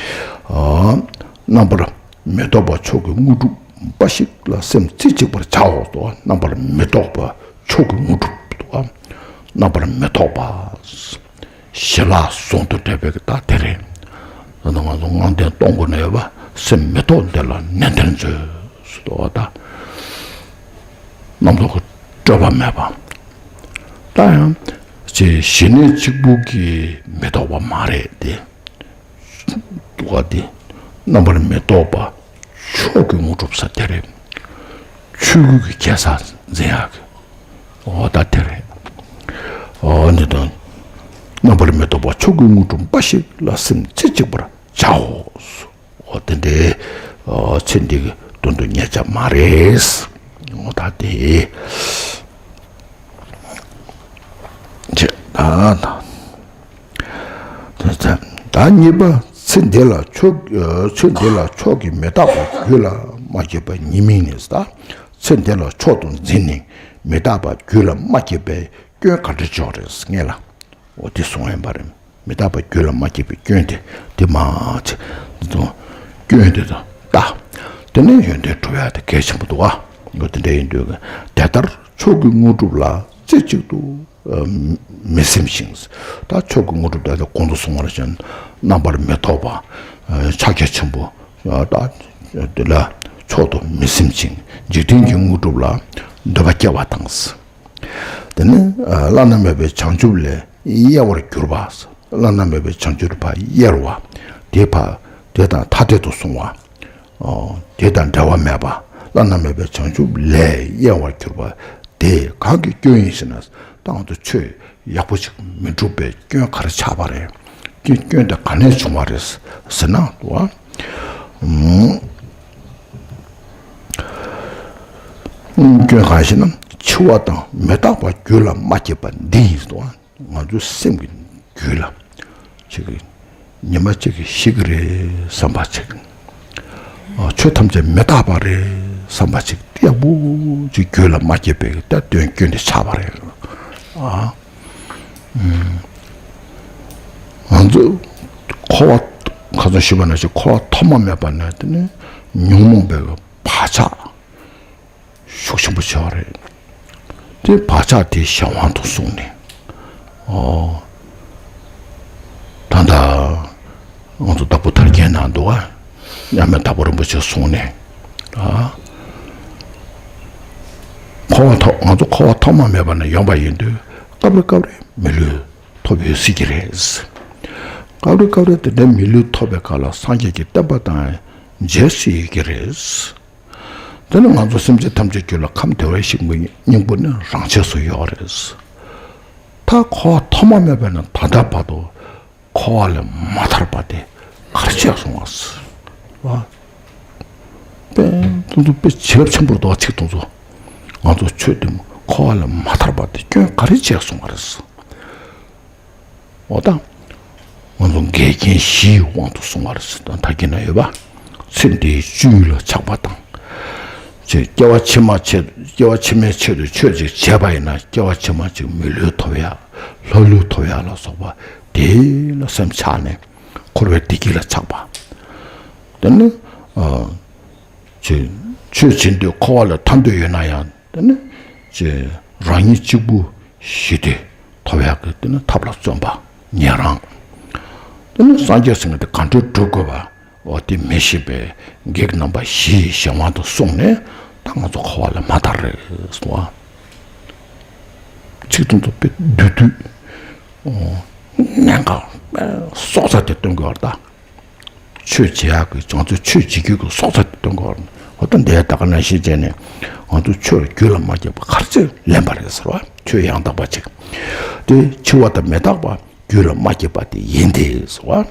ཨ་རྣམ་པར་མི་རྟོག་པ་མཆོག་གི་དངོས་གྲུབ་འབའ་ཞིག་ལ་སེམས་རྩེ་གཅིག་པར་བྱའོ། དོ། རྣམ་པར་མི་རྟོག་པ་མཆོག་གི་དངོས་གྲུབ་དོ། རྣམ་པར་མི་རྟོག་པ། ཞི་ལྷག་ཟུང་དུ་འབྲེལ་བའི་ད་དེ་རེད། ད་ང་ཚོ་ལྔ་ལྡན་སྟོང་སྒོ་ནས་ཡོད་པ། སེམས་མི་རྟོག་འདི་ལ་ནན་ཏན་མཛོད། དོ། ད་རྣམ་རྟོག་གི་སྤྲོས་པ་མེད་པ། ད་ཡང་ཅི་ཞི་གནས་གཅིག་པུ་གིས་མི་རྟོགས་པ་མ་རེད་དེ། འདུག་ག་དེ། རྣམ་པར་མི་རྟོག་པ་མཆོག་གི་དངོས་གྲུབ་ཟེར་དེ་རེད། ཆོས་སྐུ་གི་རྒྱལ་ས་འཛིན་ཡག་གི། འོ་ད་དེ་རེད། འོ་འདི་དང་། རྣམ་པར་མི་རྟོག་པ་མཆོག་གི་དངོས་གྲུབ་འབའ་ཞིག་ལ་སེམས་རྩེ་གཅིག་པར་བྱའོ། འོ་དེ་འདྲའི་འོ་ཚེ་འདི་གི་དོན་དུ་གཉེར་བྱ་མ་རེད། འོ་ད་དེ། ཅེས་ད་ད་ད་གཉིས་པ། ཚེ་འདི་ལ་མཆོག་ཚེ་འདི་ལ་མཆོག་གིས་མི་རྟག་པ་རྒྱུད་ལ་མ་སྐྱེས་པ་ཉེས་དམིགས་ནི། ད་ཚེ་འདི་ལ་མཆོག་ཏུ་འཛིན་ནས་མི་རྟག་པ་རྒྱུད་ལ་མ་སྐྱེས་པའི་སྐྱོན་ག་འདྲ་འཇོག་རེད་ངེས་ལ། འོ་དེ་གསུངས་ཡིན་པ་རེད། མི་རྟག་པ་རྒྱུད་ལ་མ་སྐྱེས་པའི་སྐྱོན་དེ་དེ་མ་ཚེ་འདི་དང་སྐྱོན་དེ་དང་ལྟ། དེ་ནས་ཡོན་ཏན་སྒྲུབ་ཡ་དེ་གལ་ཆེན་པོ་འདུག་ག་འོ་དེ་འདྲ་ཡིན་དུས་དེ་ལྟར་མཆོག་གི་དངོས་གྲུབ་ལ་རྩེ་གཅིག་ཏུ་མི་སེམས་ཤིང་། ད་མཆོག་གི་དངོས་གྲུབ་དེ་གོང་དུ་གསུངས་པ་བཞིན་རྣམ་པར་མི་རྟོག་པ། ཕྱག་རྒྱ་ཆེན་པོ། ད་དེ་ལ་མཆོག་ཏུ་མི་སེམས་ཤིང་། འཇིག་རྟེན་གྱི་དངོས་གྲུབ་ལ་འདོད་པ་སྐྱེ་བ་དང་། དེ་ནི་བླ་ན་མེད་པའི་བྱང་ཆུབ་ལས་གཡེལ་བར་གྱུར་པ། བླ་ན་མེད་པའི་བྱང་ཆུབ་ལ་ཕར་གཡེལ་བ། དེ་ཕར་དེ་དང་ཐ་དད་དུ་སོང་བ། དེ་དང་འབྲལ་བ་མེད་པ། བླ་ན་མེད་པའི་བྱང་ཆུབ་ལས་གཡེང་བར་གྱུར་པ་དེ་གང་གི་སྐྱོན་ཡིན་ཟེར་ན། ད་ང་ཚོ་ཆོས་ཡག་པོ་ཞིག་མི་འགྲུབ་པའི་སྐྱོན་ག་རེ་ཆགས་པ་རེད། སྐྱོན་སྐྱོན་དེ་ག་ནས་བྱུང་བ་རེད་ཟེར་ན། དུ་བ། ཨུམ། སྐྱོན་གང་ཞེ་ན། འཆི་བ་དང་མི་རྟག་པ་རྒྱུད་ལ་མ་སྐྱེས་པ་འདི་ཡིན་ཟེར་བ། ང་ཚོའི་སེམས་ཀྱི་རྒྱུད་ལ་ཅིག་ཉི་མ་གཅིག་གིས་ཤི་གི་རེད་བསམ་པ་ཅིག་ཨ། ཆོས་ཐམས་ཅད་མི་རྟག་པ་རེད་བསམ་པ་ཅིག་ཡག་པོ་ཅིག་རྒྱུད་ལ་མ་སྐྱེས་པའི་ད་དོན་སྐྱོན་དེ་ཆགས་པ་རེད། ཨ། ང་ཚོ་འཁོར་བ་ཁ་སང་ཞུས་པ་ནང་བཞིན་འཁོར་བ་ཐོག་མ་མེད་པ་ནས་དེ་ནས་ཉོན་མོངས་པའི་བག་ཆགས་ཤུགས་ཆེན་པོ་ཆེ་བ་རེད། དེ་བག་ཆགས་དེ་གཞན་དབང་དུ་སོང་ནས། ཨོ། ད་ལྟ་ང་ཚོ་དྭགས་པོ་དར་རྒྱས་ནང་འདུག་ག་མཉམ་མེད་དྭགས་པོ་རིན་པོ་ཆེ་སོང་ནས། ཨ། འཁོར་བ་ཐོག་ང་ཚོ་འཁོར་བ་ཐོག་མ་མེད་པ་ནས་ཡོང་པ་ཡིན་དུས། སྐབས་རེ་སྐབས་རེ་མི་ལུས་ཐོབ་ཡོད་སྲིད་ཀྱི་རེད། སྐབས་རེ་སྐབས་རེ་དེ་འདྲའི་མི་ལུས་ཐོབ་པའི་སྐབས་ལ་སངས་རྒྱས་ཀྱི་བསྟན་པ་དང་མཇལ་སྲིད་ཀྱི་རེད། དེ་ནི་ང་ཚོ་སེམས་ཅན་ཐམས་ཅད་རྒྱུད་ལ་ཁམས་བདེ་བའི་ཤིང་བུ་སྙིང་པོ་ནི་རང་ཆས་སུ་ཡོད་རེད། ད་འཁོར་བ་ཐོག་མ་མེད་པ་ནས་ད་ལྟ་བར་དུ་འཁོར་བ་ལས་མ་ཐར་པ་དེ་ག་རེ་བྱས་སོང་བ། དཔེ་དེ་ཚོ་དཔེ་བྱིན་རླབས་ཆེན་པོ་རེད་དོ། ཚིག་དེ་ཚོ། ང་ཚོ་ཆོས་དེ་འཁོར་བ་ལས་མ་ཐར་པ་དེ་སྐྱོན་ག་རེ་བྱས་སོང་བ་རེད། འོ་ད། ང་ཚོ་འགལ་རྐྱེན་བཞིའི་དབང་དུ་སོང་བ་རེད་ཟེར་དང་། ད་གིན་ན་ཡོད་པ། ཚེ་འདིའི་སྤྱོད་ཡུལ་ལ་ཆགས་པ་དང་། ཅེས་སྐྱེ་བ་ཕྱི་མ་ཆེད། སྐྱེ་བ་ཕྱི་མའི་ཆེད་དུ་ཆོས་ཅིག་བྱས་པ་ཡིན་ན། སྐྱེ་བ་ཕྱི་མ་ཅིག་མི་ལུས་ཐོབ་ཡ། ལྷ་ལུས་ཐོབ་ཡ་ལ་སོགས་པ་དེ་ལ་སེམས་ཆགས་ནས་འཁོར་བའི་བདེ་སྐྱིད་ལ་ཆགས་པ། དེ་ནི། ཨ། ཅེས་ཆོས་བྱེད་འདོད་འཁོར་བ་ལ་ཐར་འདོད་ཡོད་ན་ཡང་། དེ་ནི་ཅེས་རང་ཉིད་གཅིག་པུ་ཞི་བདེ་ཐོབ་ཡག་གི་དེ་ནི་ཐབས་ལ་བརྩོན་པ་ཉན་རང་། དེ་ནི་སངས་རྒྱས་ཟེར་མཁན་དེ་ག་འདྲ་སྒྲུབ་དགོས་པ། འོ་དེ་མི་ཤེས་པའི་བགེགས་རྣམ་པ་བཞི་ཡི་གཞན་དབང་དུ་སོང་ནས། ད་ང་ཚོ་འཁོར་བ་ལས་མ་ཐར་རེད་ཟེར་བ། ཚིག་དེ་ཚོ་དཔེ་བསྡུས་བསྡུས། ཨོ། གནད་འགག་སྲོག་རྩ་དེ་སྟོན་དགོས་པ་རེད་ད། ཆོས་བྱེད་ཡག་གི། ང་ཚོས་ཆོས་བྱེད་རྒྱུ་གི་སྲོག་རྩ་དེ་སྟོན་དགོས་པ་རེད། འོ་ད་འདི་ད་ག་ནང་བཞིན་བྱས་ནས་ང་ཚོ་ཆོས་རྒྱུད་ལ་མ་སྐྱེས་པ་ག་རེ་ལེན་པ་རེད་ཟེར་བ། ཆོས་ཡང་དག་པ་ཅིག་དེ་འཆི་བ་དང་མི་རྟག་པ་རྒྱུད་ལ་མ་སྐྱེས་པ་དེ་ཡིན་ཏེ་ཟེར་བ།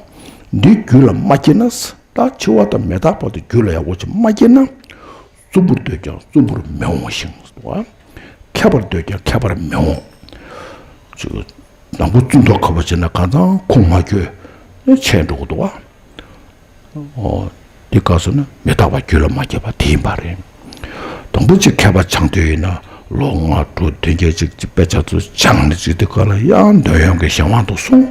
འདི་རྒྱུད་ལ་མ་སྐྱེས་ན། ད་འཆི་བ་དང་མི་རྟག་པ་དེ་རྒྱུད་ལ་ཡག་པོ་ཅིག་མ་སྐྱེས་ན། རྩུབ་པོར་འདོད་ཀྱང་རྩུབ་པོར་མི་འོང་ཞིང་། མཁས་པར་འདོད་ཀྱང་མཁས་པར་མི་འོང་། ཅིག་དང་པོ་བཙུན་མདོག་ཁ་པོ་བྱས་ན་གང་ཚང་ཁུངས་མ་འཁྱོལ་ནས་ཆད་འགྲོ་གི་འདུག་བ། ཨོ། འདི་སྐབས་སུ་ནི་མི་རྟག་པ་རྒྱུད་ལ་མ་སྐྱེས་པ་དེ་ཡིན་པ་རེད། དང་པོ་ཅིག་མཁས་པ་སྦྱང་འདོད་ཡིན་ན། ལོ་ལྔ་དྲུག་བདུན་བརྒྱད་ཅིག་ཅིག་དཔེ་ཆ་ཚོ་སྦྱངས་ནས་ཅིག་དེ་ག་ལ་ཡང་འདོད་ཡོན་གྱི་གཞན་དབང་དུ་སོང་།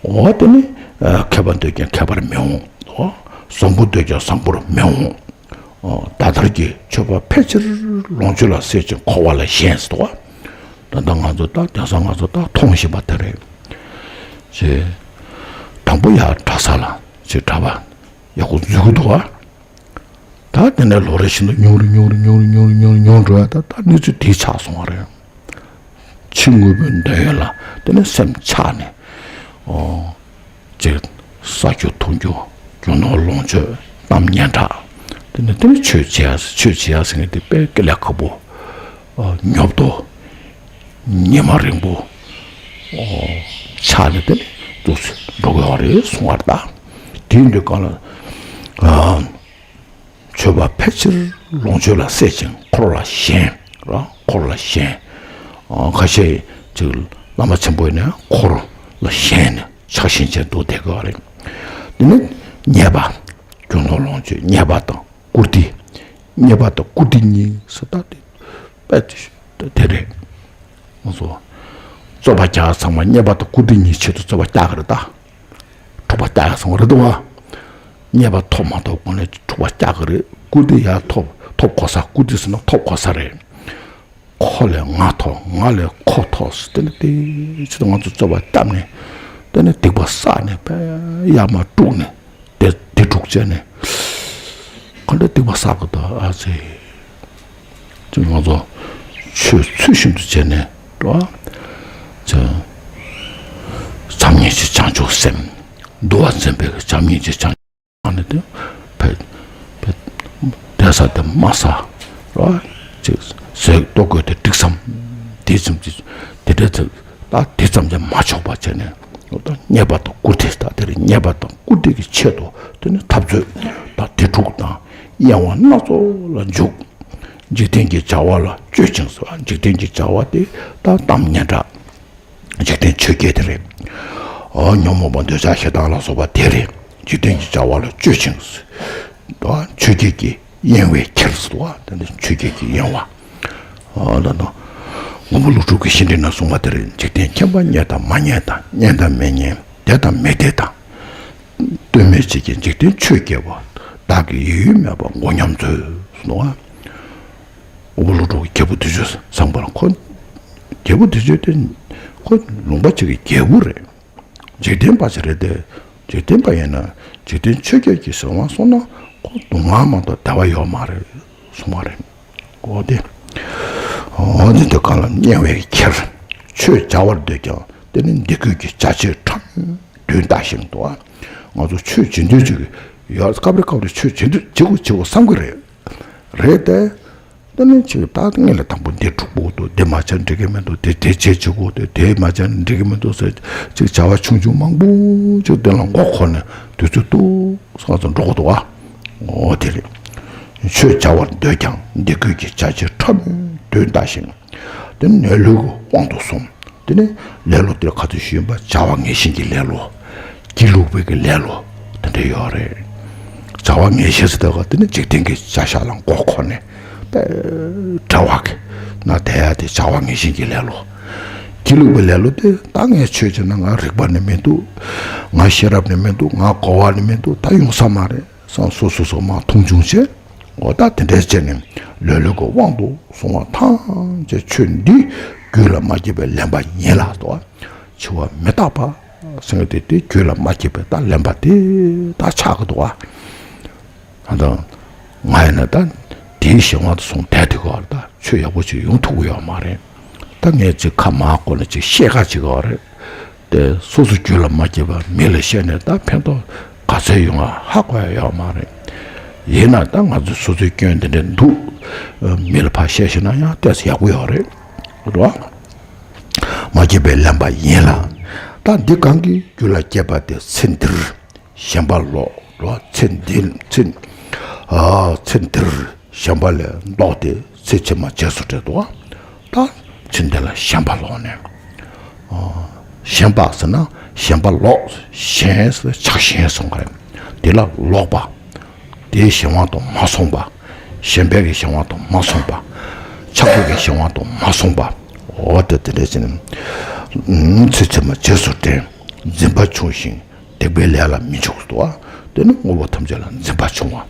འོ་དེ་ནི་ཨ་མཁས་པར་འདོད་ཀྱང་མཁས་པར་མི་འོང་། འོ་བཟང་པོར་འདོད་ཀྱང་བཟང་པོར་མི་འོང་། ཨོ། ད་ལྟར་གྱི་མཆོད་པ་ཕལ་ཆེར་ལོངས་སྤྱོད་ལ་ཟད་ཅིང་འཁོར་བ་ལ་ཞེན་ཟེར་བ། ད་ལྟ་ང་ཚོ་ད་དེང་སང་ང་ཚོ་ད་མཐོང་བཞིན་པ་དེ་རེད། ཅེས། དང་པོ་ཡར་གྲྭ་ས་ལ་ཅེས་གྲྭ་པ་ཡག་པོ་འཛུལ་གྱི་འདུག་བ། ད་དེ་ནས་ལོ་རེ་བཞིན་དུ་ཉུང་རུ་ཉུང་རུ་ཉུང་རུ་ཉུང་རུ་ཉུང་རུ་འགྲོ་བ། ད་ད་གནས་ཚུལ་དེ་ཆགས་སོང་བ་རེད། ཕྱི་དངོས་པོའི་འདོད་ཡོན་ལ་དེ་ནས་སེམས་ཆགས་ནས། ཨོ། ཅིག་ཟ་རྒྱུ་འཐུང་རྒྱུ། རྒྱུ་ནོར་ལོངས་སྤྱོད། གཏམ་སྙན་གྲགས། དེ་ནས་དེ་ནས་ཆོས་བྱེད་ཡ། ཆོས་བྱེད་ཡ་ཟེར་མཁན་དེ་དཔེ་དཀའ་ལས་ཁག་པོ། ཨོ། ཉོབ་ཏོ། ཉི་མ་རིང་པོ། ཨོ། ཆགས་ནས་དེ་ནས་འདུག་སེ་འགྲོ་གི་ཡོད་རེད་གསུང་བ་རེད་ད། དེ་ཡིན་དུས་གང་ལ། ཨ། མཆོད་པ་ཕལ་ཆེར་ལོངས་སྤྱོད་ལ་ཟད་ཅིང་འཁོར་ལ་ཞེན། ར། འཁོར་ལ་ཞེན། ཨ། ཁ་ཤས་ཅིག་བླ་མ་ཆེན་པོ་ཡིན་ན་འཁོར་ལ་ཞེན་ནས་ཆགས་ཞེན་བྱས་འདུག་བསྡད་དགོས་པ་རེད། དེ་ནས་རྙེད་པ། རྒྱུ་ནོར་ལོངས་སྤྱོད་རྙེད་པ་དང་བཀུར་སྟི། རྙེད་པ་དང་བཀུར་སྟི་གཉིས་ཟེར་ད་དེ་དཔེ་དེ་རེད། ང་ཚོ་རྩོད་པ་རྒྱག་ཚང་མ་རྙེད་པ་དང་བཀུར་སྟི་གཉིས་ཆེད་དུ་རྩོད་པ་རྒྱག་གི་རེད་ད། འཁྲུག་པ་རྒྱག་ཡ་སོང་རེད་འདུག་བ། རྙེད་པ་ཐོབ་མ་ཐོབ་གོང་ནས་འཁྲུག་པ་རྒྱག་གི་རེད། བཀུར་སྟི་ཡར་ཐོབ་ཐོབ་གོ་ས། བཀུར་སྟི་ཟེར་ན་ཐོབ་གོ་ས་རེད། ཁོ་ལས་ང་ཐོབ། ང་ལས་ཁོ་ཐོབ་ཟེར། དེ་ནས་དེ་ཕྱིར་ང་ཚོ་རྩོད་པ་བརྒྱབ་ནས། དེ་ནས་སྡིག་པ་བསགས་ནས་དཔེ་ཡར་མར་དཀྲུགས་ནས། དེ་དེ་དཀྲུགས་བྱས་ནས། ག་འདྲ་སྡིག་པ་བསགས་གི་འདུག་ཨ་ཙི། ཅིག་ང་ཚོ་ཆོས་ཚུལ་བཞིན་དུ་བྱས་ནས་འགྲོ། ཅིག་བྱམས་སྙིང་རྗེ་བྱང་ཆུབ་སེམས། འདུལ་བ་འཛིན་པའི་བྱམས་སྙིང་རྗེ་བྱང་ཆུབ་ནི་དེ་ཕེ་ཕེ་དེ་ ས་དེ་མ་ཟ། ར། ཅིག་ཟས་ལྟོ་གོས་དེ་འགྲིག་སམ། དེ་ཙམ་གྱིས་དེ་འདྲ་ཚེ་ད་དེ་ཙམ་ཀྱང་མ་ཆོག་པ་བྱས་ནས། ད་རྙེད་པ་དང་བཀུར་སྟི། ད་དེར་རྙེད་པ་དང་བཀུར་སྟི་གི་ཆེད་དུ་དེ་ནི་འཐབ་རྩོད་དང་དེ་འཁྲུག་དང་གཡེང་བ་སྣ་ཚོགས་ལ་འཇུག་འཇིག་རྟེན་གྱི་བྱ་བ་ལ་སྤྱོད་ཅིང་ཟེར་བ། འཇིག་རྟེན་གྱི་བྱ་བ་དེ་ད་གཏམ་སྙན་གྲགས། འཇིག་རྟེན་ཆོས་བརྒྱད་དེ་རེད། ཨ། ཉོན་མོངས་པ་འདོད་ཆགས་ཞེ་སྡང་ལ་སོགས་པ་དེ་རེད། འཇིག་རྟེན་གྱི་བྱ་བ་ལ་སྤྱོད་ཅིང་། ཨ། ཆོས་བརྒྱད་ཀྱི་གཡེང་བས་ཁྱེར་ཟེར་བ། དེ་ནི་ཆོས་བརྒྱད་ཀྱི་གཡེང་བ། ཨ། ད་ལྟ་མགོན་པོ་ཀླུ་སྒྲུབ་ཀྱི་བཤེས་སྤྲིང་ནང་གསུངས་པ་དེ་རེད། འཇིག་རྟེན་ཁྱིམ་པ་རྙེད་དང་མ་རྙེད་དང་། རྙེད་དང་མི་རྙེད། བདེ་དང་མི་བདེ་དང་། ལྟོས་མེད་བྱེད་ཀྱི་འཇིག་རྟེན་ཆོས་བརྒྱད་པོ། བདག་གི་ཡུལ་ཡུལ་མེད་པར་མགོ་སྙོམས་མཛོད་ཟེར་བ། དབུལ་པོ་ཀླུ་སྒྲུབ་ཀྱི་རྒྱལ་པོ་དུས་ཆེན་བཟང་པོ་ལ་ཁོ། རྒྱལ་པོ་དུས་ཆེན་དེ་ཁོ་ལུང་པ་གཅིག་གི་རྒྱལ་པོ་རེད། འཇིག་རྟེན་པ་ཞིག་རེད་དེ། འཇིག་རྟེན་པ་ཡིན་ན་འཇིག་རྟེན་ཆོས་བརྒྱད་ཀྱི་གཟིགས་དབང་སོང་ན་ཁོ་སྡུག་བསྔལ་མ་གཏོགས་བདེ་བ་ཡོད་མ་རེད་གསུངས་པ་རེད། འོ་དེ། འོ་དེ་འདི་གང་ལ་གཡེང་བས་ཁྱེར། ཆོས་བྱ་བར་འདོད་ཀྱང་དེ་ནི་འདི་ཀུན་གྱི་བྱ་བྱེད་ཕྲ་མོས་དུས་འདའ་ཞིང་དུ། ང་ཚོ་ཆོས་བྱེད་འདོད་ཅིག་ཡོད། སྐབས་རེ་སྐབས་རེ་ཆོས་བྱེད་འདོད་བྱེད་དགོས་བྱེད་དགོས་བསམ་གྱི་རེད། རེད་དེ། དེ་ནས་ཅིག་ད་སྔོན་ལ་དང་པོ་འདི་འཁྲུག་པོ་འདུག་འདི་མ་བྱས་འགྲིག་གི་མི་འདུག་དེ་དེ་བྱེད་བྱེད་དགོས། དེ་དེ་མ་བྱས་འགྲིག་གི་མི་འདུག་ཟེར། ཅིག་བྱ་བ་ཆུང་ཆུང་མང་པོ་ཅིག་དེ་ལ་མགོ་འཁོར་ནས་དུས་ཚོད་ཏོག་ཙམ་འགྲོ་གི་འདུག་ཨ། འོ་དེ་རེད། ཆོས་བྱ་བར་འདོད་ཀྱང་འདི་ཀུན་གྱི་བྱ་བྱེད་ཕྲ་མོས་དུས་འདའ་ཞིང་། དེ་ནས་ལེ་ལོ་གི་དབང་དུ་སོང་། དེ་ནས་ལེ་ལོ་དེ་ག་ཚོད་ཞུས་པ། བྱ་བ་ངན་ཞེན་གྱི་ལེ་ལོ། སྒྱིད་ལུག་པའི་གི་ལེ་ལོ་དེ་འདྲ་ཡོད་རེད། བྱ་བ་ངན་ཞེན་ཟེར་དུས་དེ་ནི་འཇིག་རྟེན་གྱི་བྱ་བཞག་ལ་མགོ་འཁོར་ནས་དཔེ་བྲེལ་བ་གི་ནང་བསྡད་ཡ་དེ་བྱ་བ་ངན་ཞེན་གྱི་ལེ་ལོ། སྒྱིད་ལུག་པའི་ལེ་ལོ་དེ། ད་ངས་ཆོས་བྱས་ན་ང་རིག་པ་ནི་མི་འདུག་ང་ཤེས་རབ་ནི་མི་འདུག་ང་གོ་བ་ནི་མི་འདུག་ད་ཡོང་ས་མ་རེད་བསམ། སོ་སོ་སོ་མ་མཐོང་ཆུང་བྱས། འོ་ད་དེ་འདྲ་བྱས་ནས་ལེ་ལོ་གི་དབང་དུ་སོང་བ་ཐམས་ཅད་ཆོས་འདི་རྒྱུད་ལ་མ་སྐྱེས་པའི་ལེན་པ་ཡིན་ལ་དོ། འཆི་བ་མི་རྟག་པ་ཟེར་མཁན་དེ་དེ་རྒྱུད་ལ་མ་སྐྱེས་པའི་ད་ལེན་པ་དེ་ད་ཆགས་ཀྱི་འདུག་བ། ད་ང་ཡིན་ན་ད་དེའི་གཞན་དབང་དུ་སོང་བསྡད་དུས་སྐབས་ད་ཆོས་ཡག་པོ་ཅིག་ཡོང་ཐུབ་ཀྱི་ཡོད་མ་རེད། ད་ངས་ཅིག་ཁ་མར་བསྐོར་ནས་ཅིག་བཤད་ཁ་ཅིག་ཡོད་རེད། དེ་སོ་སོ་རྒྱུད་ལ་མ་སྐྱེས་པ་མི་ལ་བཤད་ནས་ད་ཕན་ཐོགས་ག་ཚོད་ཡོང་ང་ཧ་གོ་ཡ་ཡོད་མ་རེད། ཡིན་ན་ད་ང་ཚོ་སོ་སོའི་སྐྱོན་འདི་འདྲ་འདུག་མི་ལ་ཕར་བཤད་ཤེས་ན་ཡང་ཏོག་ཙམ་ཡག་པོ་ཡོད་རེད། རེད་བ། མ་སྐྱེས་པའི་ལེན་པ་ཡིན་ལ། ད་འདི་གང་གི་རྒྱུད་ལ་སྐྱེས་པ་དེ་ཚེ་འདིར་ཞེན་པ་ལོག་རོ། ཚེ་འདི་ཚེ། ཨ། ཚེ་འདིར་ཞེན་པ་ལས་ལྡོག་སྟེ་ཚེ་ཕྱི་མ་རྗེས་སུ་དྲན་དོ། ད་ཚེ་འདི་ལ་ཞེན་པ་ལོག་ནས། ཨ། ཞེན་པ་ཟེར་ན་ཞེན་པ་ལོག་ཞེན་ཟེར་ཆགས་ཞེན་གསུངས་པ་རེད། དེ་ལ་ལོག་པ། དེའི་གཞན་དབང་དུ་མ་སོང་བ། ཞེན་པའི་གི་གཞན་དབང་དུ་མ་སོང་བ། ཆགས་པའི་གི་གཞན་དབང་དུ་མ་སོང་བ། འོ་དེ་དེ་འདྲ་བྱས་ནས། ཚེ་ཕྱི་མ་རྗེས་སུ་དྲན། འཛིན་པ་ཆུང་ཞིང་སྡིག་པའི་ལས་ལ་མི་འཇུག་ཏོ། དེ་ནི་དངོས་པོ་ཐམས་ཅད་ལ་འཛིན་པ་ཆུང་བ།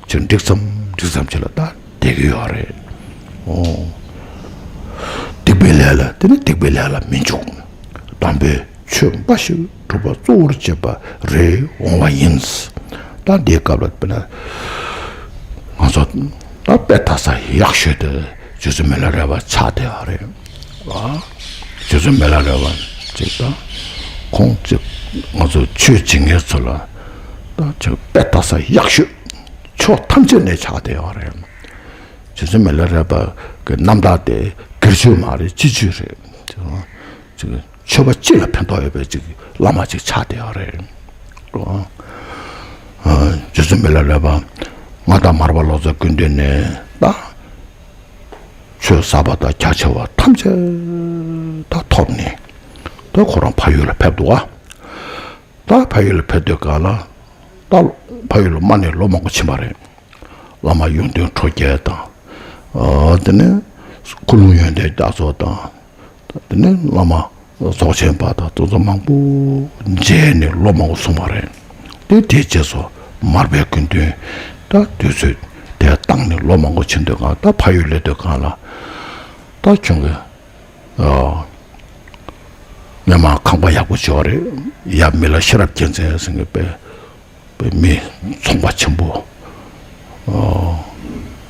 ཅིག་འགྲིག་ཙམ་འགྲིག་ཙམ་ཅིག་ལ་ད་བསྡད་ཀྱི་ཡོད་རེད། འོ། སྡིག་པའི་ལས་ལ་དེ་ནི་སྡིག་པའི་ལས་ལ་མི་འཇུག་དམ་པའི་ཆོས་འབའ་ཞིག་སྒྲུབ་པ་གཙོ་བོར་བྱེད་པ་རེད་འོང་བ་ཡིན། ད་འདིའི་སྐབས་ལ་དཔེར་ན། ང་ཚོ་ད་དཔེ་ལྟ་ས་ཡག་ཤོས་དེ་རྗེ་བཙུན་མི་ལ་རས་པ་ཆགས་བསྡད་ཡོད་རེད། ཨ། རྗེ་བཙུན་མི་ལ་རས་པ་ཅིག་ད་ཁོང་ཅིག་ང་ཚོ་ཆོས་བྱེད་མཁན་ཚོ་ལ་ད་ཅིག་དཔེ་ལྟ་ས་ཡག་ཤོས་ཕྱོགས་ཐམས་ཅད་ནས་ཆགས་བསྡད་ཡོད་རེད། རྗེ་བཙུན་མི་ལ་རས་པ་གི་རྣམ་ཐར་དེ་སྒེར་ཆོས་མ་རེད། སྤྱི་ཆོས་རེད། ཅིག་ཆོས་པ་སྤྱི་ལ་ཕན་ཐོགས་ཡོད་པའི་ཅིག་བླ་མ་ཅིག་ཆགས་བསྡད་ཡོད་རེད། ཨ། རྗེ་བཙུན་མི་ལ་རས་པ་ང་དང་མར་པ་ལོ་ཙཱ་སྐུ་མདུན་ནས་ད་ཆོས་ཟབ་པ་དང་རྒྱ་ཆེ་བ་ཐམས་ཅད་ད་ཐོབ་ནས་ད་ཁོ་རང་ཕ་ཡུལ་ལ་ཕེབས་འདུག་ཨ། ད་ཕ་ཡུལ་ལ་ཕེབས་དུས་སྒང་ལ་ད་ཕ་ཡུལ་ལ་མ་ནས་ལོ་མང་པོ་ཕྱིན་པ་རེད། བླ་མ་ཡོན་ཏན་ཁྲོ་རྒྱལ་དང་། ཨ། དེ་ནས་ཀུན་སློང་ཡོན་ཏན་རྒྱ་མཚོ་དང་། དེ་ནས་བླ་མ་རྫོགས་ཆེན་པ་དང་དེ་ཚོ་མང་པོ་མཇལ་ནས་ལོ་མང་པོ་སོང་བ་རེད། དེ་དེའི་རྗེས་སུ་མར་པའི་སྐུ་མདུན་ད་དུས་ཚོད་དེ་བཏང་ནས་ལོ་མང་པོ་ཕྱིན་དུས་སྒང་ད་ཕ་ཡུལ་སླེབས་དུས་སྒང་ལ་ད་ཁྱོད་ཀྱི། ཨ། སྔོན་མ་ཁང་པ་ཡག་པོ་ཅིག་ཡོད་རེད། ཡབ་མི་ལ་ཤེས་རབ་རྒྱལ་མཚན་ཟེར་མཁན་པའི་པའི་མི་ཚོང་པ་ཆེན་པོ། ཨ།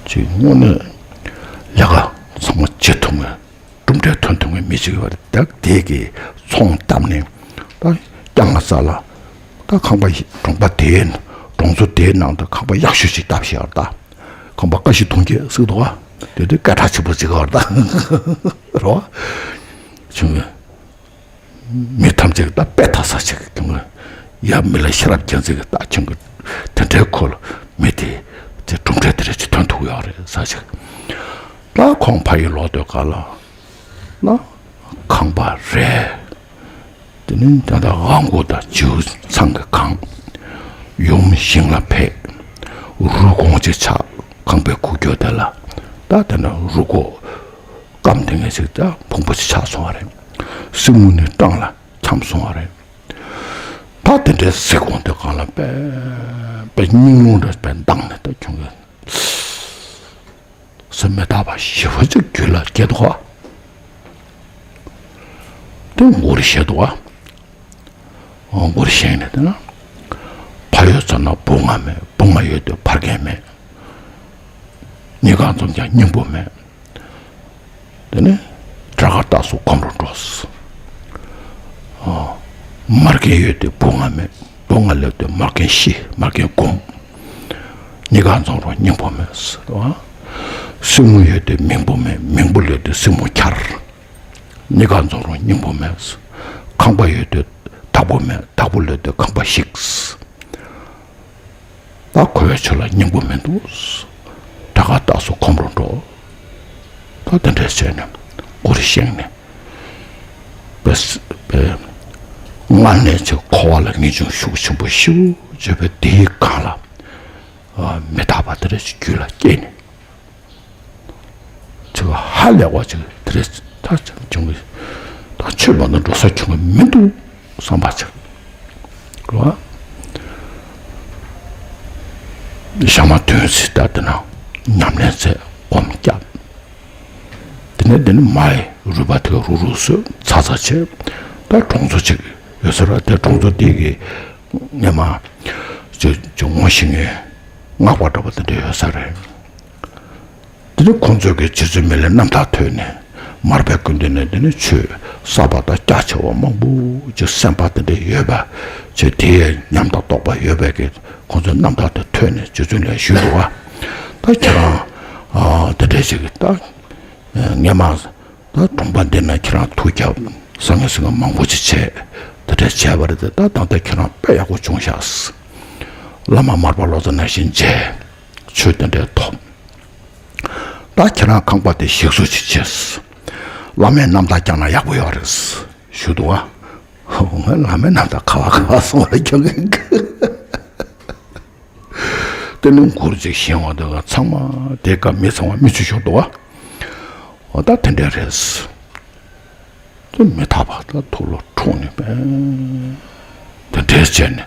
ཅིག་དངོས་གནས་ལས་ཀ་ཚང་མ་བྱེད་ཐུབ་མཁན། གྲུབ་འབྲས་ཐོན་ཐུབ་མཁན་མི་ཅིག་ཡོད་རེད། ད་དེ་གིས་ཚོང་བཏབ་ནས་ད་རྐྱང་ལ་ས་ལ་ད་ཁང་པ་གྲོང་པ་དེའི་གྲོང་ཚོ་དེའི་ནང་དུ་ཁང་པ་ཡག་ཤོས་ཅིག་བཏབ་ཤག་ད། ཁང་པ་ཀ་བཞི་སྟོང་བརྒྱད་ཟེར་འདུག་བ། དེ་དུས་སྐད་གྲགས་ཆེན་པོ་ཅིག་ཡོད་རེད་ད། རེད་བ། བྱུང་བའི་མི་ཐམས་ཅད་ཀྱི་ད་དཔེ་ལྟ་ས་ཅིག་བྱུང་བའི། ཡབ་མི་ལ་ཤེས་རབ་རྒྱལ་མཚན་གྱི་ད་བྱུང་གི་དེ་འདྲའི་ཁོ་ལ་མི་དེ་དེ་གྲུབ་འབྲས་དེ་འདྲ་ཅིག་ཐོན་ཐུབ་ཡོད་རེད་ས་ཅིག་ད་ཁོང་ཕ་ཡུལ་ལོག་དུས་ག་ལ་ན་ཁང་པ་རེད། དེ་ནས་ད་ལྟ་ཨ་མགོ་དང་བྱིའུ་ཚང་གི་ཁང་། ཡུམ་ཞིང་ལ་ཕེབས། རུས་གོང་ཅིག་ཆགས། ཁང་པའི་ཁུག་ཀྱོག་དེ་ལ་ད་དེ་ནས་རུས་གོང་སྐམ་དེ་ངས་ཅིག་ད་ཕུང་པོ་ཅིག་ཆགས་སོང་བ་རེད། སྲིན་མོ་ནི་སྤྲང་ལ་འཁྱམས་སོང་བ་རེད། ད་དེ་འདྲའི་གཟིགས་འོང་དུས་གང་ལ་དཔེ་དཔེ་སྙིང་རླུང་འདྲ་དཔེ་ལྡང་ནས་ད་ཁྱོད་ཀྱི་སེམས་མི་རྟག་པ་ཞེ་པོ་ཅིག་རྒྱུད་ལ་སྐྱེས་འདུག་ག་དེ་མགུར་བཞེངས་འདུག་ག་མགུར་བཞེངས་ནས་དེ་ན། ཕ་ཡོད་ཙ་ན་བུ་ང་མེད། བུ་ང་ཡོད་དུས་ཕ་རྒན་མེད། ཉིན་གང་འཛོམས་ཀྱང་སྙིང་པོ་མེད། དེ་ནས་བྲག་དཀར་སྟག་གཟིག་གོམ་རུ་འགྲོ། ཨ། མ་རྒན་ཡོད་དུས་བུ་ང་མེད། བུ་ང་སླེབས་དུས་མ་རྒན་ཤི། མ་རྒན་འགུམ། ཉིན་གང་འཛོམས་རུང་སྙིང་པོ་མེད། ཨ། སྲིང་མོ་ཡོད་དུས་མིང་པོ་མེད། མིང་པོ་སླེབས་དུས་སྲིང་མོ་འཁྱར། ཉིན་གང་འཛོམས་རུང་སྙིང་པོ་མེད། ཁང་པ་ཡོད་དུས་བདག་པོ་མེད། བདག་པོ་སླེབས་དུས་ཁང་པ་ཤིག་ད་ཁོ་བོའི་ཆོས་ལ་སྙིང་པོ་མི་འདུག་བྲག་དཀར་སྟག་གཟིག་གོམ་རུ་འགྲོ། ད་དེ་འདྲས་བྱས་ནས་མགུར་བཞེངས་ནས། པས་པས། སྔར་ནས་ཅིག་འཁོར་བ་ལ་ངེས་འབྱུང་ཤུགས་ཆེན་པོ་ཞེ་པོ་ཅིག་ཡོད་པའི་དེའི་སྒང་ལ། ཨ། མི་རྟག་པ་དེ་འདྲས་ཅིག་རྒྱུད་ལ་སྐྱེས་ནས། ཅིག་ཧ་ལས་པ་ཅིག་དེ་འདྲས་ད་ཅིག་བྱུང་གི། ད་ཆོས་པ་ན་འགྲོ་ས་བྱུང་གི་མི་འདུག་བསམ་པ་ཅིག་རེད་བ། ཞག་མ་བདུན་ཙམ་ད་དེ་ན་ཉམས་ལེན་མཛད། སྒོམ་བརྒྱབ། དེ་ནས་དེ་ནས་མ་ཡི་རུས་པ་དེ་རུག་རུག་བཟོས། ཚ་ཚ་བྱས། ད་གྲོང་ཚོ་ཅིག་ཡོད་ས་རེད། དེ་གྲོང་ཚོ་དེ་གི་སྔས་མ་ཅིག་ཅིག་ངོ་ཤེས་མཁན་སྔགས་པ་འདྲ་པོ་དེ་འདྲ་ཡོད་ས་རེད། དེ་ནས་ཁོང་ཚོས་ཀྱི་རྗེ་བཙུན་མི་ལའི་རྣམ་ཐར་ཐོས་ནས། མར་པའི་སྐུ་མདུན་ནས་དེ་ནས་ཆོས་གསར་པ་དང་རྒྱ་ཆེ་བ་མང་པོ་ཅིག་གསན་པ་དེ་འདྲ་ཡོད་པ་ཅིག་དེའི་ཉམས་དང་རྟོགས་པ་ཡོད་པའི་གི་ཁོང་ཚོའི་རྣམ་ཐར་དེ་ཐོས་ནས་རྗེ་བཙུན་ལ་ཞུས་འདུག་ག་ད་ཁྱེད་རང་ཨ་དེ་འདྲ་ཞིག་ད་ངས་མ་ད་གྲོང་པ་འདི་ན་ཁྱེད་རང་ཐུགས་རྒྱབ་བཟང་ངན་ཟིང་ངན་མང་པོ་ཅིག་བྱས། དེ་འདྲ་བྱས་པ་རེད་དེ། ད་ད་ལྟ་ཁྱེད་རང་དཔེ་ཡག་པོ་བྱུང་ཤག་བླ་མ་མར་པ་ལོ་ཙཱ་ནང་བཞིན་མཇལ། ཆོས་དེ་འདྲའི་ཐོབ། ད་ཁྱེད་རང་ཁང་པ་དེ་ཞིག་གསོ་ཅིག་བྱས། བླ་མའི་རྣམ་ཐར་བསྐྱངས་ན་ཡག་པོ་ཡོད་རེད་ཞུ་འདུག་ག་ང་བླ་མའི་རྣམ་ཐར་ག་བ་ག་བ་སོང་བ་ཁྱོད་ཀྱི། དེ་ནས་མགུར་ཅིག་བཞེངས་པ་འདི་ག་ཚང་མ་དེ་ག་མི་ཚང་མ་མི་ཆུ་ཤོར་འདུག་ག་འོ་ད་དེ་འདྲ་རེད། དེ་མི་ཐག་པ་ད་ཐུགས་ལ་འཁྲུངས་ནས་པས། དེ་འདྲས་བྱས་ནས་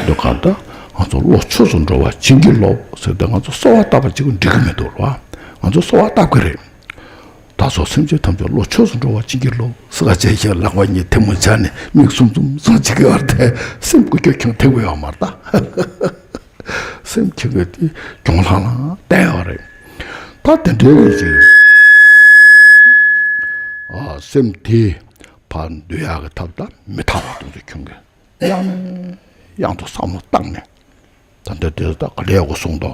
འདུག་ག་ད་ང་ཚོ་བློ་ཆོས་སུ་འགྲོ་བ་བྱིན་གྱིས་རློབས་ཟེར་ཏེ་ང་ཚོ་གསོལ་བ་བཏབ་པ་གཅིག་གིས་འགྲིག་གི་མི་འདུག་ལ། ང་ཚོ་གསོལ་བ་བཏབ་གི་རེད། བདག་སོགས་སེམས་ཅན་ཐམས་ཅད་བློ་ཆོས་སུ་འགྲོ་བ་བྱིན་གྱིས་རློབས་ཟེར་ག་བྱས་ཤིང་ལག་པ་གཉིས་ཐལ་མོ་སྦྱར་ནས་མིག་ཟུམ་ཟུམ་ཟུམ་བྱེད་ཀྱི་ཡོད་རེད་དེ། སེམས་ཀྱི་སྐྱོ་ཁྱོད་ཐེག་པ་ཡོད་མ་རེད་ད། སེམས་ཁྱོད་ཀྱི་དེ་གྱོང་ལྷང་ལྷང་བསྡད་ཡོད་རེད། ད་དེ་འདྲའི་རེད་ཅིག་ཨ་སེམས་དེ་ཕར་འདུལ་ཡག་གི་ཐབས་ད་མི་ཐག་པ་གཏོང་ཚེ་ཁྱོད་ཀྱི་ཡང་ནས་ཡང་དུ་བསམ་བློ་བཏང་ནས། ད་ལྟ་དེ་ད་ག་ལེ་གོ་གསུངས་དོ།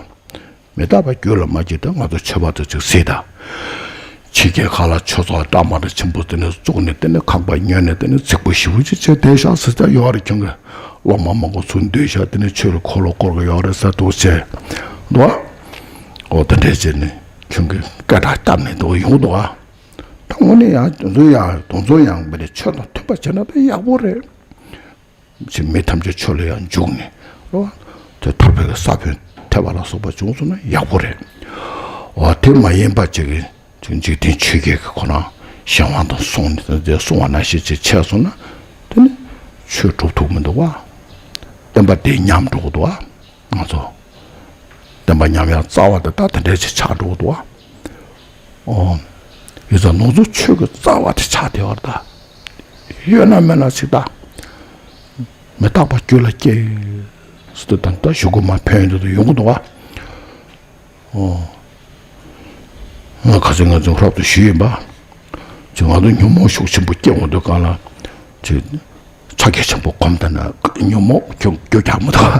མི་རྟག་པ་རྒྱུད་ལ་མ་སྐྱེས་ད་ང་ཚོ་ཆོས་པ་ཚོ་ཅིག་གཟིགས་དང་། ཕྱི་རྒྱལ་ཁག་ལ་ཆོས་ཚོགས་གྲྭ་མ་འདྲ་ཆེན་པོ་དེ་ནས་བཙུགས་ནས་དེ་ནས་ཁང་པ་ཉོས་ནས་དེ་ནས་རྫིག་པོ་ཞེ་པོ་ཅིག་བྱས་བསྡད་ཤག་ཟེར་ད་ཡོད་རེད། ཁྱོད་ཀྱི་སློབ་མ་མང་པོ་ཚུར་འདུས་ཤག་དེ་ནས་ཆོས་ལ་འཁོར་ལོ་བསྐོར་གི་ཡོད་རེད་ཟེར་འདུག་བྱས་འདུག་ཨ། འོ་དེ་འདྲས་བྱས་ནས་ཁྱོད་ཀྱི་སྐད་གྲགས་བསྐྱབས་ནས་འདུག་ཡོང་འདུག་ཨ། ད་དངོས་གནས་ཡང་དེ་ཚོ་ཡང་དེ་ཚོ་ཡང་མི་རེད། ཆོས་དང་མཐུན་པ་བྱས་ན་ད་ཡག་པོ་རེད། ཅིག་མི་ཐམས་ཅད་ཆོས་ལ་ཡང་འཇུག་ནས་རོ། དེ་ཐར་པའི་ས་བོན་ཐེབས་པ་ལ་སོགས་པ་བྱུང་སོང་ན་ཡག་པོ་རེད། འོ་དེ་མ་ཡིན་པ་ཅིག་གིས་ཅིག་འཇིག་རྟེན་ཆོས་བརྒྱད་ཀྱི་ཁོ་རང་གཞན་དབང་དུ་སོང་ནས་དེ་སོང་བ་ནང་བཞིན་ཅིག་བྱས་སོང་ན་དེ་ནི་ཆོས་གྲུབ་ཐུབ་མི་འདུག་བ། བསྟན་པ་དེ་ཉམས་འགྲོ་གི་འདུག་བ། ང་ཚོ་བསྟན་པ་ཉམས་ཡག་རྩ་བ་དེ་ད་དེ་འདྲས་ཅིག་ཆགས་འགྲོ་གི་འདུག་བ། ཨོ། ཡིན་ཙང་ནང་ཚུལ་ཆོས་ཀྱི་རྩ་བ་དེ་ཆགས་བསྡད་པ་རེད་ད། ཡོད་ན་མེད་ན་ཅིག་ད། མི་རྟག་པ་རྒྱུད་ལ་སྐྱེ། ཟེར་དུས་ད་ལྟ་ཞུ་དགོས་མ་ཕན་ཡོན་དུ་ཡོང་གི་འདུག་བ། ཨོ། ང་ཁ་སང་ང་ཚོ་རབ་ཏུ་ཞུས་ཡིན་པ། ཅིག་ང་ཚོ་ཉོན་མོངས་ཤུགས་ཆེན་པོ་སྐྱེ་འོང་དུས་གང་ལ། ཅིག་ཕྱག་རྒྱ་ཆེན་པོ་སྒོམ་ད་ན་ཉོན་མོངས་ཁྱོད་རྒྱུ་རྒྱག་མི་ཐུབ།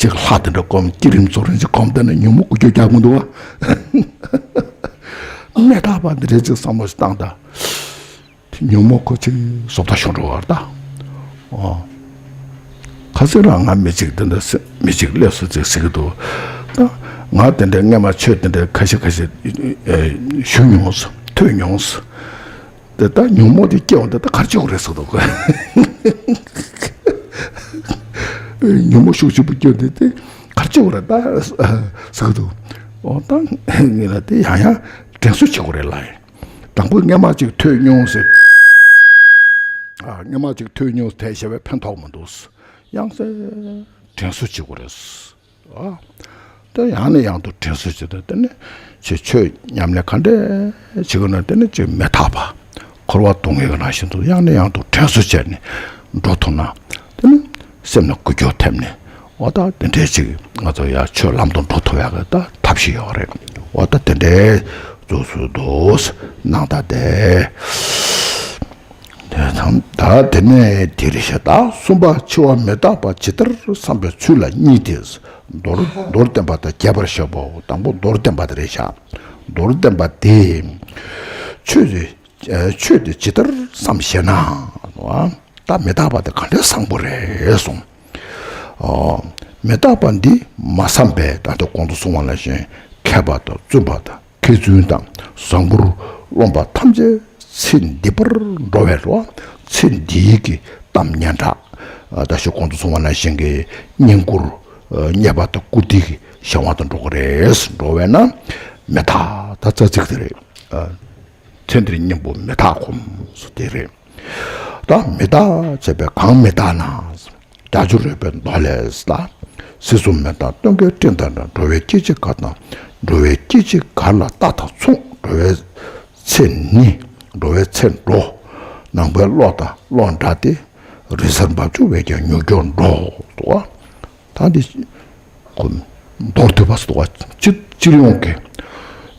ཅིག་ ཅིག་ལྷ་དེ་འདྲ་སྒོམ། བསྐྱེད་རིམ་རྫོགས་རིམ་ཅིག་སྒོམ་བསྡད་ན་ཉོན་མོངས་འགུལ་སྐྱོད་རྒྱག་མི་འདུག་བ། མི་རྟག་པ་འདི་འདྲ་ཅིག་བསམ་བློ་ཞིག་བཏང་དང་། ཉོན་མོངས་ཁོ་ཅིག་བཟོ་ལྟ་ཤོར་འགྲོ་བར་ད། ཨོ། ཁ་སང་རང་ང་མི་གཅིག་དེ་འདྲ་སེ་མི་གཅིག་སླེབས་སོང་ཅིག་ཟེར་གི་འདུག་ད་ང་དེ་འདྲ་སྔས་མ་ཆོས་དེ་འདྲ་ཁ་ཤས་ཁ་ཤས་ཨེ་ཞུ་མྱོང་སོང་། ཐོས་མྱོང་སོང་། དེ་ད་ཉོན་མོངས་དེ་སྐྱེ་བ་འདི་ད་ག་རེ་བྱེད་དགོས་རེད་ཟེར་འདུག་ཉོན་མོངས་ཤུགས་ཆེན་པོ་སྐྱེ་བ་འདི་དེ་ག་རེ་བྱེད་དགོས་རེད་ད་ཟེར་གི་འདུག་ཨོ་ད་ངས་ལ་དེ་ཡང་ཡང་དྲན་གསོ་བྱེད་དགོས་རེད་ལབ་ཡིན། དང་པོ་སྔས་མ་ཅིག་ཐོས་མྱོང་ཟེར། ཨ་སྔས་མ་ཅིག་ཐོས་མྱོང་དེ་བྱས་པས་ཕན་ཐོགས་མི་འདུག་ཡང་སེ་དྲན་གསོ་བྱེད་དགོས་རེད། ཨ། དེ་ཡང་ནས་ཡང་དུ་དྲན་གསོ་བྱེད་དུས་དེ་ནི་ཆོས་ཆོས་ཉམས་ལེན་ག་འདྲས་བྱེད་དགོས་ན་དེ་ནི་ཅིག་མི་རྟག་པ་འཁོར་བ་སྡུག་བསྔལ་གྱི་ནང་བཞིན་དུ་ཡང་ནས་ཡང་དུ་དྲན་གསོ་བྱས་ནས་འགྲོ་ཐུབ་ན་དེ་ནི་སེམས་ལ་འགུལ་སྐྱོད་ཐེབས་ནས་འོ་ད་དེ་འདྲས་ཅིག་ང་ཚོ་ཡང་ཆོས་ལམ་དུ་འགྲོ་ཐུབ་ཡག་གི་ད་ཐབས་ཤིག་ཡོད་རེད། འོ་ད་དེ་འདྲས་བཙུགས་སུ་འདུག་སྣང་ད་དེ། དེ་དང་ད་དེ་ནས་དེ་རེད་ཤག་ད་གསུམ་པ་འཆི་བ་མི་རྟག་པ་ཇི་ལྟར་བསམ་པའི་ཚུལ་ལ་གཉིས་ཏེ། མདོར་མདོར་བསྟན་པ་དང་རྒྱས་པར་བཤད་པའོ། དང་པོ་མདོར་བསྟན་པ་དེ་རེད་ཤག་མདོར་བསྟན་པ་དེ་ཆོས་དེ་ཆོས་དེ་ཇི་ལྟར་བསམ་ཞེ་ན། ད་མི་རྟག་པ་དེ་ག་འདྲའི་བཟང་པོ་རེད་གསུངས། ཨོ། མི་རྟག་པ་འདི་མ་བསམ་པས་ད་ལྟ་གོང་དུ་གསུངས་པ་ནང་བཞིན་མཁས་པ་དང་བཙུན་པ་དང་མཁས་བཙུན་དང་བཟང་པོར་རློམ་པ་ཐམས་ཅད་ཚེ་འདི་པར་འགྲོ་བའི་རོ། ཚེ་འདིའི་གི་གཏམ་སྙན་གྲགས་ད་ཞོ་གོང་དུ་གསུངས་པ་ནང་བཞིན་གྱི་བསྙེན་བཀུར་རྙེད་པ་དང་བཀུར་སྟི་གི་བྱ་བ་དང་འགྲོ་གི་རེད། འགྲོ་བས་ན་མི་རྟག་ད་རྩ་ཚིག་དེ་རེད། ཚེ་འདིར་གཉེན་པོ་མི་རྟག་གོམས་སོ་དེ་རེད། ད་མི་རྟག་བྱས་པས་གང་མི་རྟག་ན། རྒྱ་ཆུ་རོལ་པའི་མདོ་ལས་ལ། སྲིད་གསུམ་མི་རྟག་སྟོན་ཀའི་སྤྲིན་དང་འདྲ། འགྲོ་བའི་སྐྱེ་འཆི་ག་དང་འགྲོ་བའི་སྐྱེ་འཆི་ག་ལ་རྟག་དང་མཚུངས། འགྲོ་བའི་ཚེ་ནི་འགྲོ་བའི་ཚེ་འགྲོ། ནང་པའི་བློ་དང་བློ་འདྲ་སྟེ། རི་གཟར་འབབ་ཆུ་བས་ཀྱང་མྱུར་མགྱོགས་འགྲོ། ད་འདི་ཁོ་མདོར་བསྡུས་པ་སོགས་པ་སྤྱི་སྤྱི་ཡོངས་ཀྱི་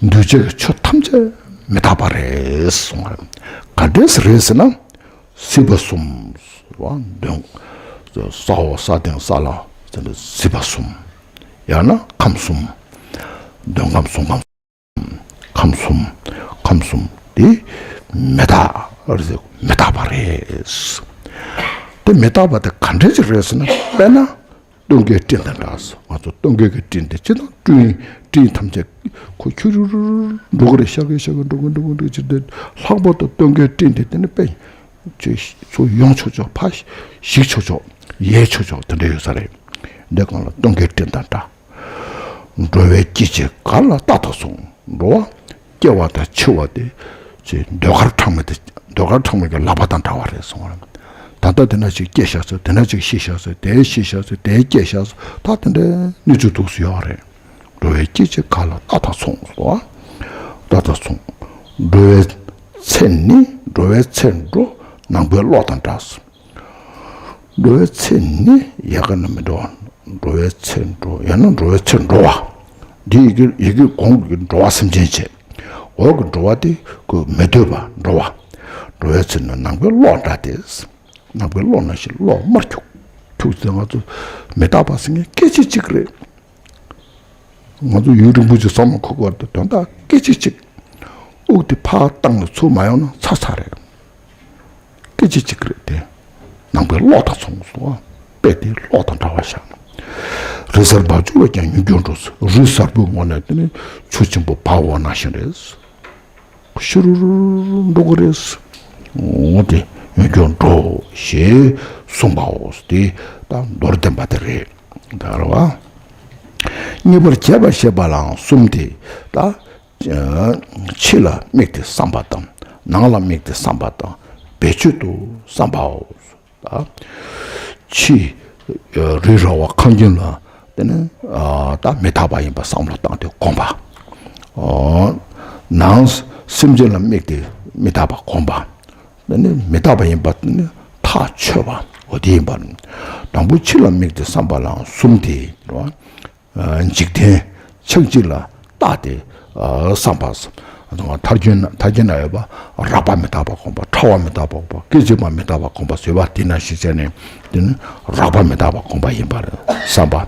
འདུས་བྱས་ཀྱི་ཆོས་ཐམས་ཅད་མི་རྟག་པ་རེད་གསུངས་པ་རེད། ག་འདྲས་རེད་ཟེར་ན། སྲིད་པ་གསུམ། གདོན། ས་འོག་ས་སྟེང་ས་བླ། དེ་འདྲ་སྲིད་པ་གསུམ། ཡང་ན་ཁམས་གསུམ། འདོད་ཁམས་གཟུགས་ཁམས། ཁམས་གསུམ། ཁམས་གསུམ་དེ་མི་རྟག་རེད། མི་རྟག་པ་རེད། དེ་མི་རྟག་པ་དེ་ག་འདྲས་ཅིག་རེད་ཟེར་ན། དཔེར་ན། སྟོན་ཀའི་སྤྲིན་དང་འདྲ། ང་ཚོ་སྟོན་ཀའི་གི་སྤྲིན་དེ་ཅི་དང་སྤྲིན་སྤྲིན་ཐམས་ཅད་ཁོ་ཁྱུ་རུ་རུ་རུ་འགྲོ་གི་རེད། ཤར་གི་ཤར་གི་འགྲོ་གི་འགྲོ་གི་འགྲོ་གི་ཅི་དེ་ལྷག་པར་དུ་སྟོན་ཀའི་སྤྲིན་དེ་དེ་ནི་དཔེ་ཅི་ཚོ་ཡོང་ཆོག་ཆོག་ཕ་ཞིག་ཆོག་ཆོག་ཡལ་ཆོག་ཆོག་དེ་འདྲ་ཡོད་ས་རེད། འདི་གང་ལ་སྟོན་ཀའི་སྤྲིན་དང་འདྲ། འགྲོ་བའི་སྐྱེ་འཆི་ག་ལ་རྟག་ཏུ་སོང་། འགྲོ་བ་སྐྱེ་བ་དང་འཆི་བ་དེ་ཅི་ཟློས་གར་ཁྲག་མེད་དེ་ཟློས་གར་ཁྲག་མེད་ཀྱི་ལག་པ་དང་འདྲ་བ་རེད་གསུངས་པ་རེད། ད་ལྟ་དེ་ན་ཅིག་སྐྱེས་བཞག་ཚེ་དེ་ན་ཅིག་ཤི་བཞག་ཚེ་དེ་ཤི་བཞག་ཚེ་དེ་སྐྱེས་བཞག་ཚེ་ད་དེ་འདྲའི་གནས་ཚུལ་འདུག་སུ་ཡོད་རེད། འགྲོ་བའི་སྐྱེ་འཆི་ག་ལ་རྟག་ཏུ་སོང་སོ། རྟག་ཏུ་སོང་། འགྲོ་བའི་ཚེ་ནི་འགྲོ་བའི་ཚེ་འགྲོ་ནང་པའི་བློ་དང་འདྲ་སོ། འགྲོ་བའི་ཚེ་ནི་ཡལ་ག་ནི་མི་འགྲོ། འགྲོ་བའི་ཚེ་འགྲོ་ཡང་ན་འགྲོ་བའི་ཚེ་འགྲོ་བ། འདི་ཡི་གེ་ཡི་གེ་གོང་གི་འགྲོ་བ་སེམས་ཅན་བྱེད། འོག་གི་འགྲོ་བ་དེ་ཁོ་མི་སྡོད་པ་འགྲོ་བ། འགྲོ་བའི་ཚེ་ནི་ནང་པའི་བློ་འདྲ་སྟེ། ནང་པའི་བློ་ནང་བཞིན་བློ་དམར་ཁྱུག་ཁྱུག་ཚེ་ང་ཚོ་མི་རྟག་པ་ཟེར་མཁན་སྐད་ཅིག་གཅིག་རེད། ང་ཚོ་ཡུན་རིང་པོ་ཅིག་བསམ་བློ་འཁོར་དགོས་རེད། དོན་དག་སྐད་ཅིག་གཅིག་དབུགས་དེ་ཕར་བཏང་ནས་ཚུར་མ་ཡོང་ན་ཚར་ཚར་རེད། སྐད་ཅིག་གཅིག་རེད་དེ། ནང་པའི་གློག་དང་མཚུངས་སོ། དཔེ་དེ་གློག་དང་འདྲ་བ་བཞག་རི་གཟར་འབབ་ཆུ་བས་ཀྱང་མྱུར་མགྱོགས་འགྲོ། རི་གཟར་པོའི་ངོས་ནས་དེ་ནི་ཆུ་ཆེན་པོ་འབབ་འོ་ནང་བཞིན་རེད། ཤུ་རུ་རུ་རུ་འགྲོ་གི་རེད། འོ་དེ་མྱུར་མགྱོགས་འགྲོ་ཞེས་གསུངས་པའོ། དེ་ད་མདོར་བསྟན་པ་དེ་རེད། ད་རེད་བ། གཉིས་པར་རྒྱས་པར་བཤད་པ་ལའང་གསུམ་སྟེ། ད། ཕྱི་ལ་དམིགས་ཏེ་བསམ་པ་དང་། ནང་ལ་དམིགས་ཏེ་བསམ་པ་དང་། བེད་སྤྱོད་དུ་བསམ་པའོ། ཕྱི་རི་ར་བ་ཁང་ཁྱིམ་ལ་དེ་ནི་ད་མི་རྟག་པ་ཡིན་པ་བསམ་བློ་བཏང་སྟེ་བསྒོམ་པ། ནང་སེམས་ཅན་ལ་དམིགས་ཏེ་མི་རྟག་པ་བསྒོམ་པ། དེ་ནི་མི་རྟག་པ་ཡིན་པ་དེ་ནི་ཐག་ཆོད་པ་འོ་དེ་ཡིན་པ། དང་པོ་ཕྱི་ལ་དམིགས་ཏེ་བསམ་པ་ལའང་གསུམ་སྟེ། འཇིག་རྟེན་ཆགས་འཇིག་ལ་བརྟགས་ཏེ་བསམ་པ། མཐར་གྱིས་ན་མཐར་གྱིས་ན་ཡོད་པ། རགས་པ་མི་རྟག་པ་སྒོམ་པ། ཕྲ་བ་མི་རྟག་པ་སྒོམ་པ། སྐད་ཅིག་མ་མི་རྟག་པ་སྒོམ་པ་ཟེར་བ་དེ་ནང་བཞིན་བྱས་ནས་དེ་ནི་རགས་པ་མི་རྟག་པ་སྒོམ་པ་ཡིན་པར་བསམ་པ།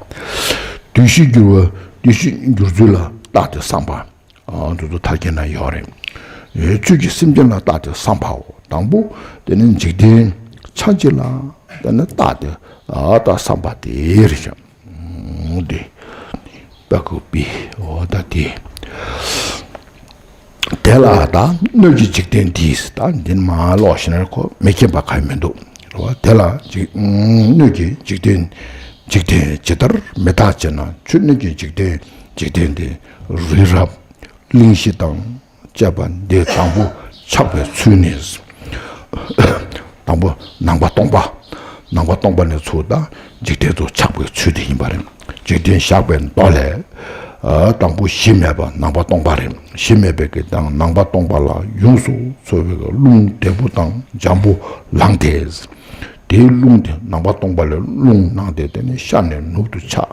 བདུད་བཞི་འགྱུར་བ་བདུད་བཞི་འགྱུར་ཚུལ་ལ་བརྟགས་ཏེ་བསམ་པ། ཨ་འདི་ཚོ་མཐར་གྱིས་ན་ཡོད་རེད། ཆོས་ཀྱི་སེམས་ཅན་ལ་བརྟགས་ཏེ་བསམ་པའོ། དང་པོ་དེ་ནི་འཇིག་རྟེན་ཆ་གཅིག་ལ་དེ་ནི་བརྟགས་ཏེ་ཨ་ད་བསམ་པ་དེ་རེད་ཤག་འདི་པ་ཀུ་པི་འོ་ད་དེ། དེ་ལ་ད་སྣོད་ཀྱི་འཇིག་རྟེན་འདིས། ད་འདི་མ་ཀློག་ཤེས་ན་ཁོ་མི་མཁྱེན་པ་གང་ཡང་མི་འདུག་རེད་བ། དེ་ལ་འཇིག་སྣོད་ཀྱི་འཇིག་རྟེན་འཇིག་རྟེན་ཇི་ལྟར་མི་རྟག་ཅེ་ན། ཆུ་སྣོད་ཀྱི་འཇིག་རྟེན་འཇིག་རྟེན་འདི་རི་རབ་གླིང་བཞི་དང་བཅས་པ་འདི་དང་པོ་ཆགས་པའི་ཚུལ་ནི། དང་པོ་ནང་པ་སྟོང་པ། ནང་པ་སྟོང་པ་ནས་ཚུར་ད་འཇིག་རྟེན་དུ་ཆགས་པའི་ཚུལ་དེ་ཡིན་པ་རེད། འཇིག་རྟེན་བཞག་པའི་མདོ་ལས། ཨ་དང་པོ་གཞི་མེད་པ་ནང་པ་སྟོང་པ་རེད། གཞི་མེད་པའི་གི་དང་ནང་པ་སྟོང་པ་ལ་ཡོངས་སུ་ཚོལ་བའི་རླུང་བདེ་པོ་དང་འཇམ་པོ་ལངས་ཏེ། དེའི་རླུང་དེ་ནང་པ་སྟོང་པ་ལས་རླུང་ལངས་ཏེ་དེ་ནི་ཤར་ནས་ནུབ་ཏུ་ཆགས།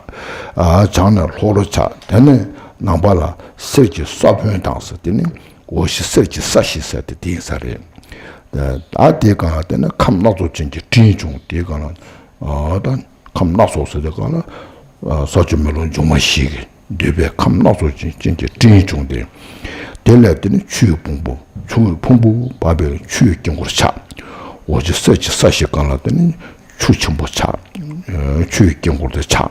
ཨ་བྱང་ནས་ལྷོ་རུ་ཆགས། དེ་ནས་ནང་པ་ལ་གསེར་གྱི་ས་བོན་དང་ཟེར་དེ་ནི་འོ་བཞི་གསེར་གྱི་ས་བཞི་ཟེར་དེ་དེ་ཡིན་ས་རེད། ད་དེའི་སྒང་ལ་དེ་ནི་ཁམས་སྣ་ཚོགས་ཅན་གྱི་སྤྲིན་བྱུང་། དེའི་སྒང་ལ་ཨ་ད་ཁམས་སྣ་ཚོགས་ཟེར་དེ་སྒང་ལ་ས་ཆུ་མེ་རླུང་མཆོག་མ་བཞི་གི་འདུས་པའི་ཁམས་སྣ་ཚོགས་ཅན་གྱི་སྤྲིན་བྱུང་སྟེ། དེ་ལས་དེ་ནི་ཆུའི་ཕུང་པོ་ཆུའི་ཕུང་པོ་འབབ་པའི་ཆུའི་དཀྱིལ་འཁོར་ཆགས། འོ་བཞི་གསེར་གྱི་ས་བཞི་སྒང་ལ་དེ་ནི་ཆུ་ཆེན་པོ་ཆགས། ཆུའི་དཀྱིལ་འཁོར་དེ་ཆགས།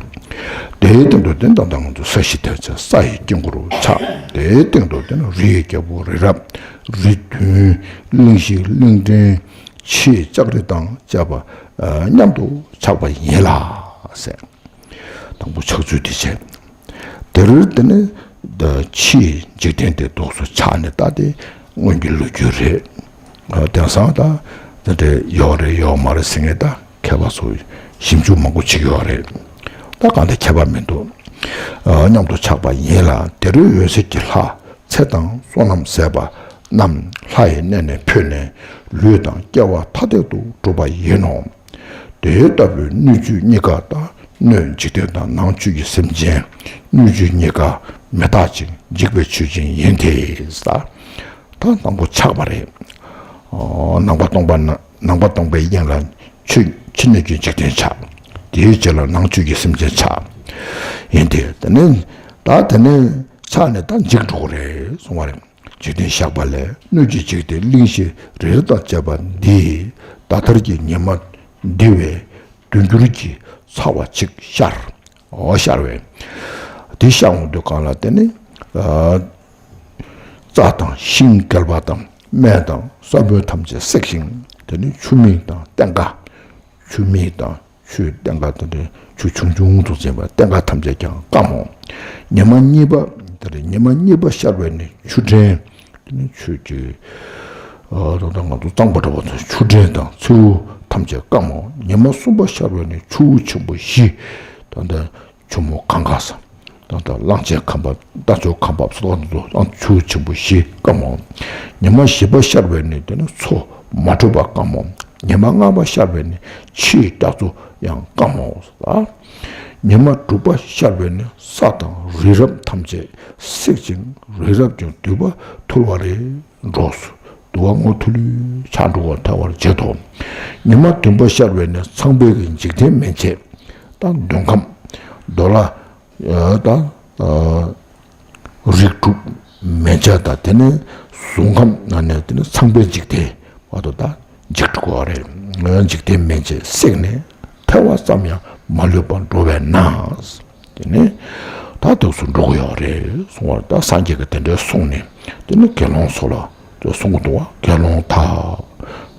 དེའི་སྟེང་དུ་དེ་ད་ལྟ་ང་ཚོ་ས་གཞི་དེ་ཆགས། ས་ཡི་དཀྱིལ་འཁོར་ཆགས། དེའི་སྟེང་དུ་དེ་ནི་རི་ཡི་རྒྱལ་པོ་རི་རབ་རི་བདུན་གླིང་བཞི་གླིང་ཕྲན་ཆེ་ལྕགས་རི་དང་བཅས་པ་མཉམ་དུ་ཆགས་པ་ཡིན་ལ་ཟེར། དང་པོ་ཆགས་ཚུལ་དེ་བྱས། དེར་དེ་ནི་ཕྱིའི་འཇིག་རྟེན་དེ་ཐོག་སུ་ཆགས་ནས་ད་དེ་སྔོན་གྱི་ལོ་རྒྱུས་རེད། དེང་སང་ད་དེ་འདྲ་ཡོད་རེད་ཡོད་མ་རེད་ཟེར་མཁན་ད་མཁས་པ་ཚོ་ཞིབ་འཇུག་མང་པོ་བྱེད་ཀྱི་ཡོད་རེད། ད་གང་ལྟར་ཁྱད་པར་མི་འདུག་མཉམ་དུ་ཆགས་པ་ཡིན་ལ། དེར་འོད་ཟེར་གྱི་ལྷ་ཚེ་དང་བསོད་ནམས་ཟད་པ་རྣམས་ལྷ་ཡི་གནས་ནས་འཕོས་ནས་ལུས་དང་སྐྱེ་བ་ཐ་དད་དུ་གྲུབ་པ་ཡིན་ནོ། དེ་ལྟ་བུའི་སྣོད་བཅུད་གཉིས་ཀ་དང་། སྣོད་འཇིག་རྟེན་དང་ནང་བཅུད་ཀྱི་སེམས་ཅན། སྣོད་བཅུད་གཉིས་ཀ་མི་རྟག་ཅིང་འཇིག་པའི་ཆོས་ཅན་ཡིན་ཏེ། ད་དང་པོ་ཆགས་པ་རེད། ནང་པ་སྟོང་པ་ན་ནང་པ་སྟོང་པའི་དབྱིངས་ལ་ཆུ་ཕྱི་སྣོད་ཀྱི་འཇིག་རྟེན་ཆགས། དེའི་རྗེས་ལ་ནང་བཅུད་ཀྱི་སེམས་ཅན་ཆགས། ཡིན་ཏེ། དེ་ནས་ད་དེ་ནས་ཆགས་ནས་ད་འཇིག་འགྲོ་གི་རེད་གསུང་བ་རེད། འཇིག་རྟེན་བཞག་པ་ལས་སྣོད་ཀྱི་འཇིག་རྟེན་གླིང་བཞི་རི་རབ་དང་བཅས་པ་འདི་ད་ལྟར་གྱི་ཉི་མ་འདི་བས་བདུན་འགྱུར་གྱིས་ཚ་བ་ཅིག་ཤར། འོ་ཤར་བས། དེ་ཤར་འོང་དུས་སྒང་ལ་དེ་ནི་རྩྭ་དང་ཤིང་བརྒལ་བ་དང་སྨན་དང་ས་བོན་ཐམས་ཅད་བསྲེགས་ཤིང་། དེ་ནི་ཆུ་མིག་དང་ལྟེང་ཀ་ཆུ་མིག་དང་ཆུའི་ལྟེང་ཀ་དེ་འདྲའི་ཆུ་ཆུང་ཆུང་དུ་འཛིན་པ་ལྟེང་ཀ་ཐམས་ཅད་ཀྱང་སྐམ་མོ། ཉི་མ་གཉིས་པ་དེ་རེད། ཉི་མ་གཉིས་པ་ཤར་བས་ནི་ཆུ་ཕྲན། དེ་ནི་ཆུ་གི་ཨ་ད་ལྟ་ང་ཚོ་གཙང་པོ་འདྲ་བ་ཚོ་ཆུ་ཕྲན་དང་མཚེའུ་ཐམས་ཅད་སྐམ་མོ། ཉི་མ་གསུམ་པ་ཤར་བས་ནི་ཆུ་བོ་ཆེན་པོ་བཞི། ད་ལྟ་ཆུ་མོ་གངྒཱ་ས་དང་ད་གླང་ཆེན་ཁ་འབབ་རྟ་མཆོག་ཁ་འབབ་སོགས་ཀྱི་ཨང་ཆུ་ཆེན་པོ་བཞི་སྐམ་མོ། ཉི་མ་བཞི་པ་ཤར་བས་ནི་དེ་ནི་མཚོ་མ་དྲོས་པ་སྐམ་མོ། ཉི་མ་ལྔ་པ་ཤར་བས་ནི་ཆུའི་རྒྱ་མཚོ་ཡང་སྐམ་མོ། ཉི་མ་དྲུག་པ་ཤར་བས་ནི་ས་དང་རི་རབ་ཐམས་ཅད་བསྲེག་ཅིང་རི་རབ་ཀྱང་དུད་པ་འཐུལ་བ་རེ་འགྲོགས་སོ། དུ་བ་སྔོ་ཐུལ་ལུས་ཆགས་འགྲོ་བར་ཐལ་བར་བྱེད་དོ། ཉི་མ་བདུན་པ་ཤར་བས་ནི་ཚངས་པའི་གི་འཇིག་རྟེན་མན་ཆད་དང་འདོད་ཁམས་འདོད་ལྷ་དང་རིགས་དྲུག་མན་ཆད་དང་དེ་ནས་གཟུགས་ཁམས་ནང་ནས་དེ་ནས་ཚངས་པའི་འཇིག་རྟེན་བར་དུ་ད་འཇིག་འགྲོ་བ་རེད། འཇིག་རྟེན་མན་ཆད་བསྲེགས་ནས་ཐལ་བ་ཙམ་ཡང་མ་ལུས་པར་འགྲོ་བས་ན། དེ་ནས་ད་འདུག་སེ་འགྲོ་གི་ཡོད་རེད་གསུང་བར། ད་སངས་རྒྱས་ཀྱིས་དེ་འདྲའི་གསུངས་ནས་དེ་ནས་དགེ་སློང་ཚོ་ལ་དེ་གསུང་གི་འདུག་བ། དགེ་སློང་དག་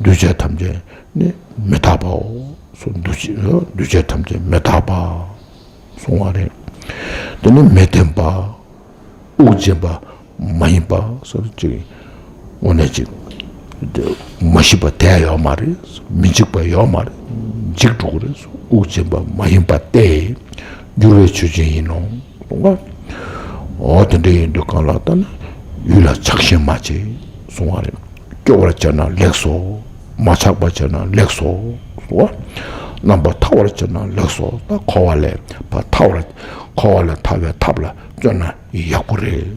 འདུས་བྱས་ཐམས་ཅད་ནི་མི་རྟག་པའོ། འདུས་བྱས་འདུས་བྱས་ཐམས་ཅད་མི་རྟག་པ་གསུང་བ་རེད། དེ་ནས་མི་བརྟན་པ། དབུགས་འབྱིན་པ་མ་ཡིན་པ་སོགས་ཅིག་དངོས་གནས་ཅིག་མ་ཤི་བ་དེ་ཡོད་མ་རེད། མི་འཇིག་པ་ཡོད་མ་རེད། འཇིག་འགྲོ་གི་རེད། དབུགས་འབྱིན་པ་མ་ཡིན་པ་སྟེ་འགྱུར་བའི་ཆོས་ཅན་ཡིན་ནོ། འོ་དེ་འདྲ་ཡིན་དུས་གང་ལ་ད་ནི་ཡུལ་ལ་ཆགས་ཞེན་མ་བྱེད་གསུང་བ་རེད། སྐྱོ་བར་བྱས་ན་ལེགས་སོ། མ་ཆགས་པར་བྱས་ན་ལེགས་སོ། རྣམ་པར་ཐར་བར་བྱས་ན་ལེགས་སོ། ད་འཁོར་བ་ལས་ཕར་ཐར་བར་འཁོར་བ་ལས་ཐར་བའི་ཐབས་ལ་བརྩོན་ན་ཡག་པོ་རེད་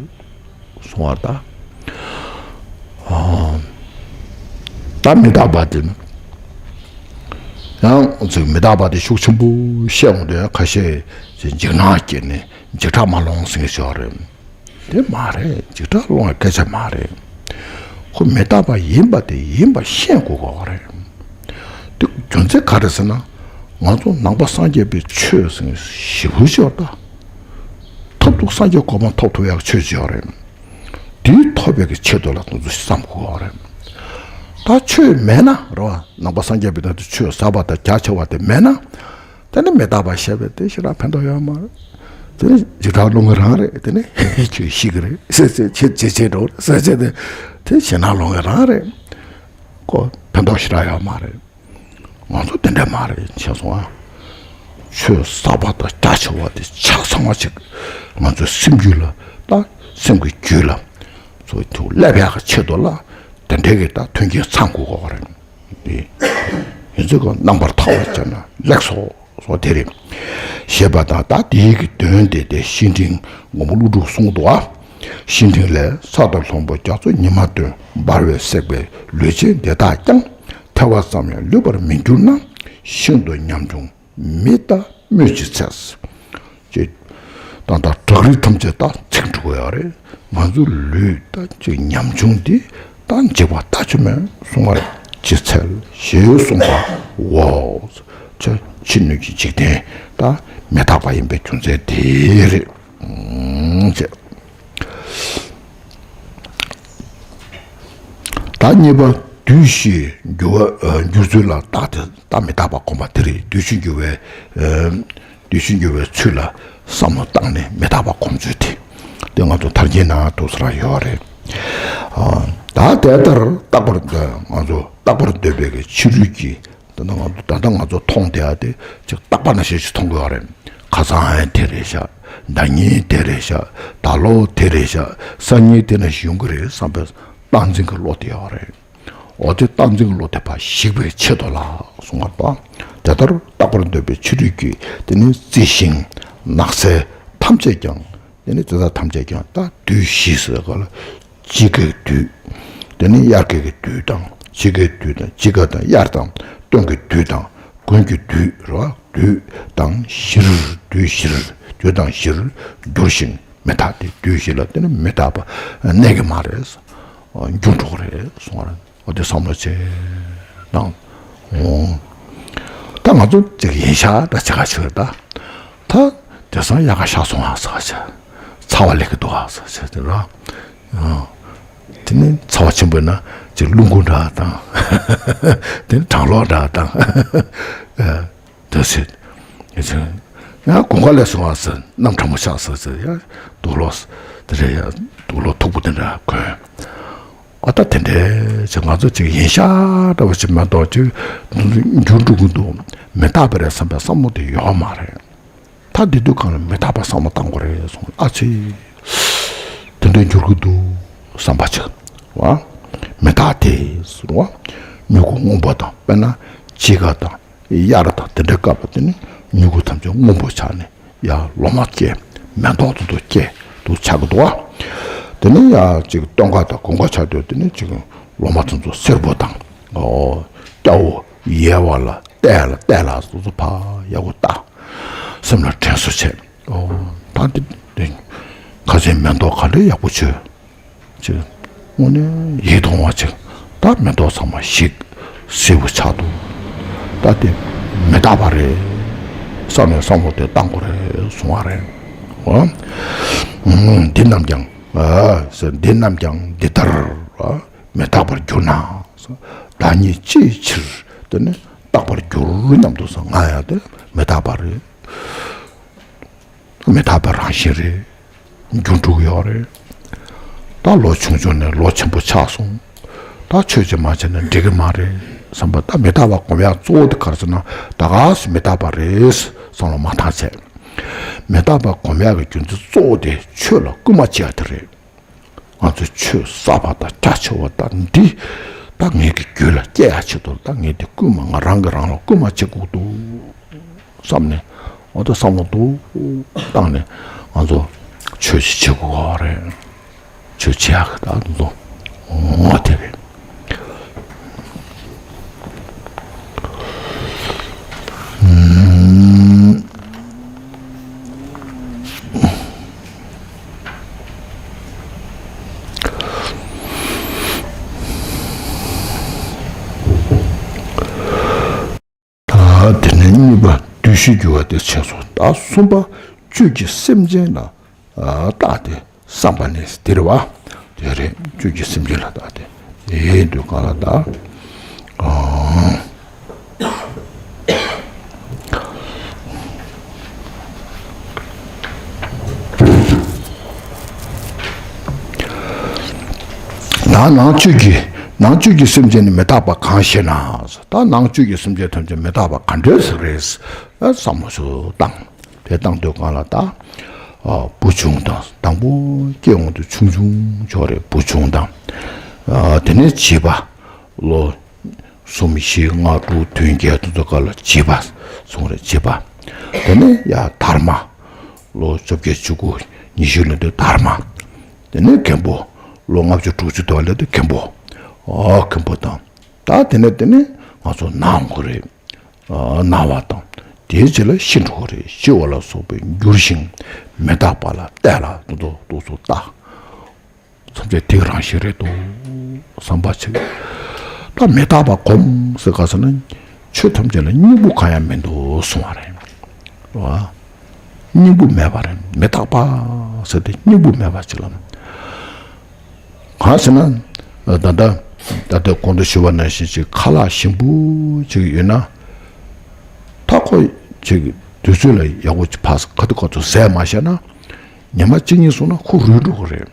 གསུང་བ་དང་། ཨ། ད་མི་རྟག་པ་དེ་ཡང་ཅིག་མི་རྟག་པ་དེ་ཤུགས་ཆེན་པོ་བཤད་འོང་དུས་ཁ་ཤས་ཅིག་འཇིགས་སྣང་སྐྱེས་ནས་འཇིགས་སྐྲག་མ་སློང་ཟེར་གྱི་ཡོད་རེད། དེ་མ་རེད། འཇིགས་སྐྲག་སློང་བའི་སྐད་ཆ་མ་རེད། ཁོ་མི་རྟག་པ་ཡིན་པ་དེ་ཡིན་པ་ཤེས་དགོས་ཀྱི་ཡོད་རེད། དེ་རྒྱུ་མཚན་ག་རེ་ཟེར་ན། ང་ཚོ་ནང་པ་སངས་རྒྱས་པའི་ཆོས་ཟེར་མཁན་ཞེ་པོ་ཅིག་ཡོད་ད། ཐབས་རྡུགས་སངས་རྒྱས་གོ་འཕང་ཐོབ་ཐུབ་ཡག་ཆོས་ཅིག་ཡོད་རེད། དེ་ཐོབ་པའི་གི་ཆེད་དུ་ལ་ང་ཚོ་བསམ་དགོས་ཀྱི་ཡོད་རེད། ད་ཆོས་མེད་ན་རེད་བ། ནང་པ་སངས་རྒྱས་པའི་ནང་དུ་ཆོས་ཟབ་པ་དང་རྒྱ་ཆེ་བ་དེ་མེད་ན། དེ་ནི་མི་རྟག་པ་བཤད་པས་དེ་ཞེ་དྲག་ཕན་ཐོགས་ཡོད་མ་རེད། དེ་ནི་འཇིགས་སྐྲག་སློང་གི་རང་རེད། དེ་ནི་ཁྱོད་ཤི་གི་རེད་ཟེར་ཟེར་བྱེད་བྱེད་བྱེད་འགྲོ་ཟེར་བྱེད་དེ་དེ་ཞེད་སྣང་སློང་གི་རང་རེད། ཁོ་ཕན་ཐོགས་ཞེ་དྲག་ཡོད་མ་རེད། ང་ཚོ་དེ་འདྲ་མ་རེད་ཤེས་སོང་ཨ། ཆོས་ཟབ་པ་དང་རྒྱ་ཆེ་བ་དེ་ཆ་ཚང་བ་ཅིག་ང་ཚོའི་སེམས་རྒྱུད་ལ་ད་སེམས་ཀྱི་རྒྱུད་ལ་ཚུར་སླེབས་ཡག་གི་ཆེད་དུ་ལ་དེ་འདྲའི་གི་ད་མཐུན་རྐྱེན་ཚང་དགོས་ཀྱི་རེད། དེ་ཡིན་ཚུལ་གྱི་རྣམ་པར་ཐར་བར་བྱས་ན་ལེགས་སོ། སོ་དེ་རེད། ཞེས་པ་དང་ད་དེའི་གི་དོན་དེ་དེ་བཤེས་སྤྲིང་མགོན་པོ་ཀླུ་སྒྲུབ་གསུངས་འདུག་ཨ། བཤེས་སྤྲིང་ལས། ས་དང་ལྷུན་པོ་རྒྱ་མཚོ་ཉི་མ་བདུན། འབར་བས་བསྲེགས་པའི་ལུས་ཅན་འདི་དག་ཀྱང་། ཐལ་བ་ཙམ་ཡང་ལུས་པར་མི་འགྱུར་ན། ཤིན་ཏུ་ཉམ་ཆུང་མི་ལྟ་སྨོས་ཅི་འཚལ། ཅེས། ད་ལྟ་བྲག་རི་ཐམས་ཅད་ད་ཚིག་འགྲོ་གི་ཡོད་རེད། ང་ཚོ་ལུས་ད་ཅིག་ཉམ་ཆུང་འདི་ད་འཇིགས་པ་ལྟ་ཅི་སྨོས་གསུང་བར་ཅི་འཚལ་ཞེས་གསུངས་པའོ། ཅེས་ཕྱི་སྣོད་ཀྱི་འཇིག་རྟེན་ད་མི་རྟག་པ་ཡིན་པའི་རྒྱུ་མཚན་དེ་རེད། ཅེས། ད་གཉིས་པ་དུས་བཞི་འགྱུར་བ་འགྱུར་ཚུལ་ལ་བརྟག་སྟེ་ད་མི་རྟག་པ་སྒོམ་པ་དེ་རེད། དུས་བཞི་འགྱུར་བའི་དུས་བཞི་འགྱུར་བའི་ཚུལ་ལ་བསམ་བློ་བཏང་ནས་མི་རྟག་པ་སྒོམ་ཚུལ་དེ་དེ་ང་ཚོ་ཐར་རྒྱན་ནང་དུ་ས་ར་ཡོད་རེད། ད་དེ་ལྟར་རྟག་པར་ང་ཚོ་རྟག་པར་འདོད་པའི་ཕྱི་རོལ་གྱི་ད་ལྟ་ང་ཚོ་ད་ལྟ་ང་ཚོ་མཐོང་བསྡད་ཡ་དེ་ཅིག་རྟག་པ་ནང་བཞིན་ཞིག་མཐོང་གི་ཡོད་རེད། ཁ་སང་ཡང་དེ་རེད་ཤག་ཟླ་ཉིན་དེ་རེད་ཤག་ད་ལོ་དེ་རེད་ཤག་སང་ཉིན་དེ་ནང་བཞིན་ཡོང་གི་རེད་བསམ་པའི་རྟག་འཛིན་གྱི་བློ་དེ་ཡོད་རེད། འོ་དེ་རྟག་འཛིན་གྱི་བློ་དེ་ཕར་ཞིག་པའི་ཆེད་དུ་ལ་གསུང་བ་དང་། དེ་ལྟར་རྟག་པར་འདོད་པའི་ཕྱི་རོལ་གྱི་དེ་ནི་རྩི་ཤིང་ནགས་ཚལ་ཐམས་ཅད་ཀྱང་། དེ་ནི་དེ་དག་ཐམས་ཅད་ཀྱང་ད་དུས་བཞི་ཟེར་ག་ལ། དཔྱིད་ཀའི་དུས། དེ་ནི་དབྱར་ཁའི་གི་དུས་དང་དཔྱིད་ཀའི་དུས་དང་དཔྱིད་ཀ་དང་དབྱར་དང་སྟོན་གྱི་དུས་དང་དགུན་གྱི་དུས་རེད་བ། དུས་དང་བཞིར་དུས་བཞིར་དུས་དང་བཞིར་འགྱུར་ཞིང་མི་རྟག་སྟེ། དུས་བཞི་ལ་དེ་ནི་མི་རྟག་པ་གནས་ཀྱི་མ་རེད། འགྱུར་འགྲོ་གི་རེད་གསུང་བ་རེད། འོ་དེ་བསམ་བློ་བྱས་དང་། འོ། ད་ང་ཚོ་ཅིག་ཡིན་ཤག་ད་ཅི་ག་ཆོད་ད། ད་དེང་སང་ཡག་ག་ཤར་སོང་ཨ་ཟེར་བ་ཆ། ཚ་བ་ལེགས་གི་འདུག་ཨ་ཟེར་བ་ཆ་དེ་ར། དེ་ནི་ཚ་བ་ཆེན་པོ་ཡིན་ན་ཅིག་རླུང་ཁུག་འདྲ་དང་། དེ་ནི་གྲང་གློག་འདྲ་དང་། ད་ཟེར། ཡང་དགུན་ཁ་སླེབས་སོང་ཨ་ཟེར། གནམ་གྲང་མོ་ཆགས་ཟེར་ཟེར་ཡང་དུག་ལོག་དེ་རེད་ཡང་དུག་ལོག་མཐུག་པོ་དེ་འདྲ་གོན། ཨ་ད་དེ་འདྲའི་ཅིག་ང་ཚོ་ཅིག་ཡིན་ཤག་འདྲ་བ་ཅིག་མ་གཏོགས་ཅིག་འགྱུར་འགྲོ་གི་འདུག་མི་རྟག་པ་རེད་བསམ་པའི་བསམ་བློ་དེ་ཡོད་མ་རེད། ད་འདི་དུས་གང་ལ་མི་རྟག་པ་བསམ་བློ་བཏང་དགོས་རེད་གསུངས། ཨ་ཙི། དེ་འདྲའི་འགྱུར་གི་འདུག་བསམ་པ་ཅིག་བ། མི་རྟག་དེ་ཟེར་བ། མྱུ་གུ་སྔོན་པོ་དང་དཔེར་ན་དཔྱིད་ཀ་དང་དབྱར་དང་དེ་འདྲའི་སྐབས་ལ་དེ་ནི་མྱུ་གུ་ཐམས་ཅད་སྔོན་པོ་ཆགས་ནས། ཡར་ལོ་མ་སྐྱེ། མེ་ཏོག་ཏུ་ཏུ་སྐྱེ་དུ་ཆགས་ཀྱི་འདུག་བ། དེ་ནས་ཡར་ཅིག་སྟོན་ཁ་དང་དགུན་ཁ་ཆགས་དུས་དེ་ནས་ཅིག་ལོ་མ་དེ་ཚོ་སེར་པོ་དང་། ཨོ། སྐྱ་བོ་ཡལ་བ་ལ་བལྟས་ལ་བལྟས་ལ་སོ་སོ་ཕ་ཡག་པོ་ལྟ། སེམས་ལ་དྲན་གསོ་བྱེད། ཨོ། ད་འདི་འདི་ཁ་སང་མེ་ཏོག་ག་འདྲའི་ཡག་པོ་བྱོས། ཅེས། དངོས་གནས་ཡིད་དུ་འོང་བ་ཅིག་ད་མེ་ཏོག་ཚང་མ་ཞིག་སེར་པོ་ཆགས་འདུག་ད་དེ་མི་རྟག་པ་རེད། བསམ་ནས་བསམ་བློ་དེ་བཏང་དགོས་རེད་གསུང་བ་རེད། འོ། འདི་རྣམས་ཀྱང་། ཨ། འདི་རྣམས་ཀྱང་འདི་ལྟར་མི་རྟག་པར་གྱུར་ན། བདག་ཉིད་ཅིའི་ཕྱིར་དེ་ནི་རྟག་པར་འགྱུར་སྙམ་དུ་ང་ཡང་དེ་མི་རྟག་པ་རེད། མི་རྟག་པའི་རང་བཞིན་རེད། འགྱུར་འགྲོ་གི་ཡོད་རེད། ད་ལོ་ཆུང་ཆུང་ནས་ལོ་ཆེན་པོ་ཆགས་སོང་། ད་ཆོས་ཅིག་མ་བྱས་ན་འགྲིག་གི་མ་རེད་བསམ་པ། ད་མི་རྟག་པ་སྒོམ་ཡག་གཙོ་བོ་དེ་ག་རེ་ཟེར་ན་ད་ག་སེ་མི་རྟག་པ་རེད་བསམ་བློ་མ་བཏང་བྱས། མི་རྟག་པ་སྒོམ་ཡག་གི་རྒྱུ་མཚན་གཙོ་བོ་དེ་ཆོས་ལ་སྐུལ་མ་བྱེད་ཡག་དེ་རེད། ང་ཚོས་ཆོས་ཟབ་པ་དང་རྒྱ་ཆེ་བ་དང་འདི་ད་ངེད་ཀྱི་རྒྱུད་ལ་སྐྱེ་ཡག་ཆེད་དུ་ད་ངེད་འདི་སྐུལ་མ་ང་རང་གིས་རང་ལ་སྐུལ་མ་བྱེད་དགོས་འདུག་བསམ་ནས། འོ་ད་བསམ་བློ་འདུག་བཏང་ནས་ང་ཚོ་ཆོས་ཤིག་བྱེད་དགོས་པ་རེད། ཆོས་བྱེད་ཡག་གི་ད་ང་ཚོ་ འོ་དེ་རེད། ད་དེ་ནས་གཉིས་པ་བདུད་བཞི་རྒྱུ་བ་དེ་བྱས་སོ། ད་གསུམ་པ་བཅུད་ཀྱི་སེམས་ཅན་ལ་བརྟགས་ཏེ་བསམ་པ་ནི་དེ་རེད་བ། དེ་རེད། བཅུད་ཀྱི་སེམས་ཅན་ལ་བརྟགས་ཏེ། ཨེ་འདོད་གང་ལ་བརྟགས། ད་ནང་བཅུད་ཀྱི་ནང་བཅུད་ཀྱི་སེམས་ཅན་ནི་མི་རྟག་པ་གང་ཞེ་ན། ད་ནང་བཅུད་ཀྱི་སེམས་ཅན་ཐམས་ཅད་མི་རྟག་པ་ག་འདྲས་ཟིག་རེད། བསམ་བློ་ཞིག་བཏང་། དེ་བཏང་དུས་གང་ལ་ད། བུ་ཆུང་དང་དང་པོ་སྐྱེ་འོང་དུས་ཆུང་ཆུང་ཆོག་རེད། བུ་ཆུང་དང་། དེ་ནས་བྱིས་པ། ལོ་གསུམ་བཞི་ལྔ་དྲུག་བདུན་བརྒྱད་དུ་ཚོ་ག་ལ་བྱིས་པ་སོང་རེད། བྱིས་པ། དེ་ནས་ཡ་དར་མ། ལོ་བཅོ་བརྒྱད་བཅུ་དགུ་ཉི་ཤུ་ལོན་དུས་དར་མ། དེ་ནས་མགོན་པོ། ལོ་ལྔ་བཅུ་དྲུག་ཅུ་དུ་ལོན་དུས་མགོན་པོ། ཨོ་མགོན་པོ་དང་། ད་དེ་ནས་དེ་ནས་ང་ཚོ་ནང་གོ་རེད། ཨ་ན་བ་དང་། དེའི་རྗེས་ལ་ཤི་འགྲོ་གི་རེད། ཤི་བ་ལ་སོགས་པས་འགྱུར་ཞིང་མི་རྟག་པ་ལ་བལྟས་ལ་དུ་དུ་དུ་སུ་བལྟ། ཐམས་ཅད་དེ་རང་བཞིན་རེད་དོ། བསམ་པ་ཆེ། ད་མི་རྟག་པ་སྒོམ་ཟེར་ག་ཟེར་ན། ཆོས་ཐམས་ཅད་ལ་སྙིང་པོ་གང་ཡང་མི་འདུག་གསུང་བ་རེད། བ། སྙིང་པོ་མེད་པ་རེད། མི་རྟག་པ་ཟེར་ཏེ་སྙིང་པོ་མེད་པ་ཅིག་ལ། གང་ཟེར་ན། ད་ལྟ་ད་ལྟ་གོང་དུ་ཞུས་པ་ནང་བཞིན་ཅིག་ཁ་ལག་ཞིམ་པོ་ཅིག་ཡོད་ན། ད་ཁོ་ཅིག་དུས་ཚོད་ལ་ཡག་པོ་ཅིག་ཕར་ཁ་ཐུག་ཁ་ཐུག་ཟས་མ་བཞག་ན། ཉི་མ་གཅིག་གཉིས་སོང་ན་ཁོ་རུལ་འགྲོ་གི་རེད།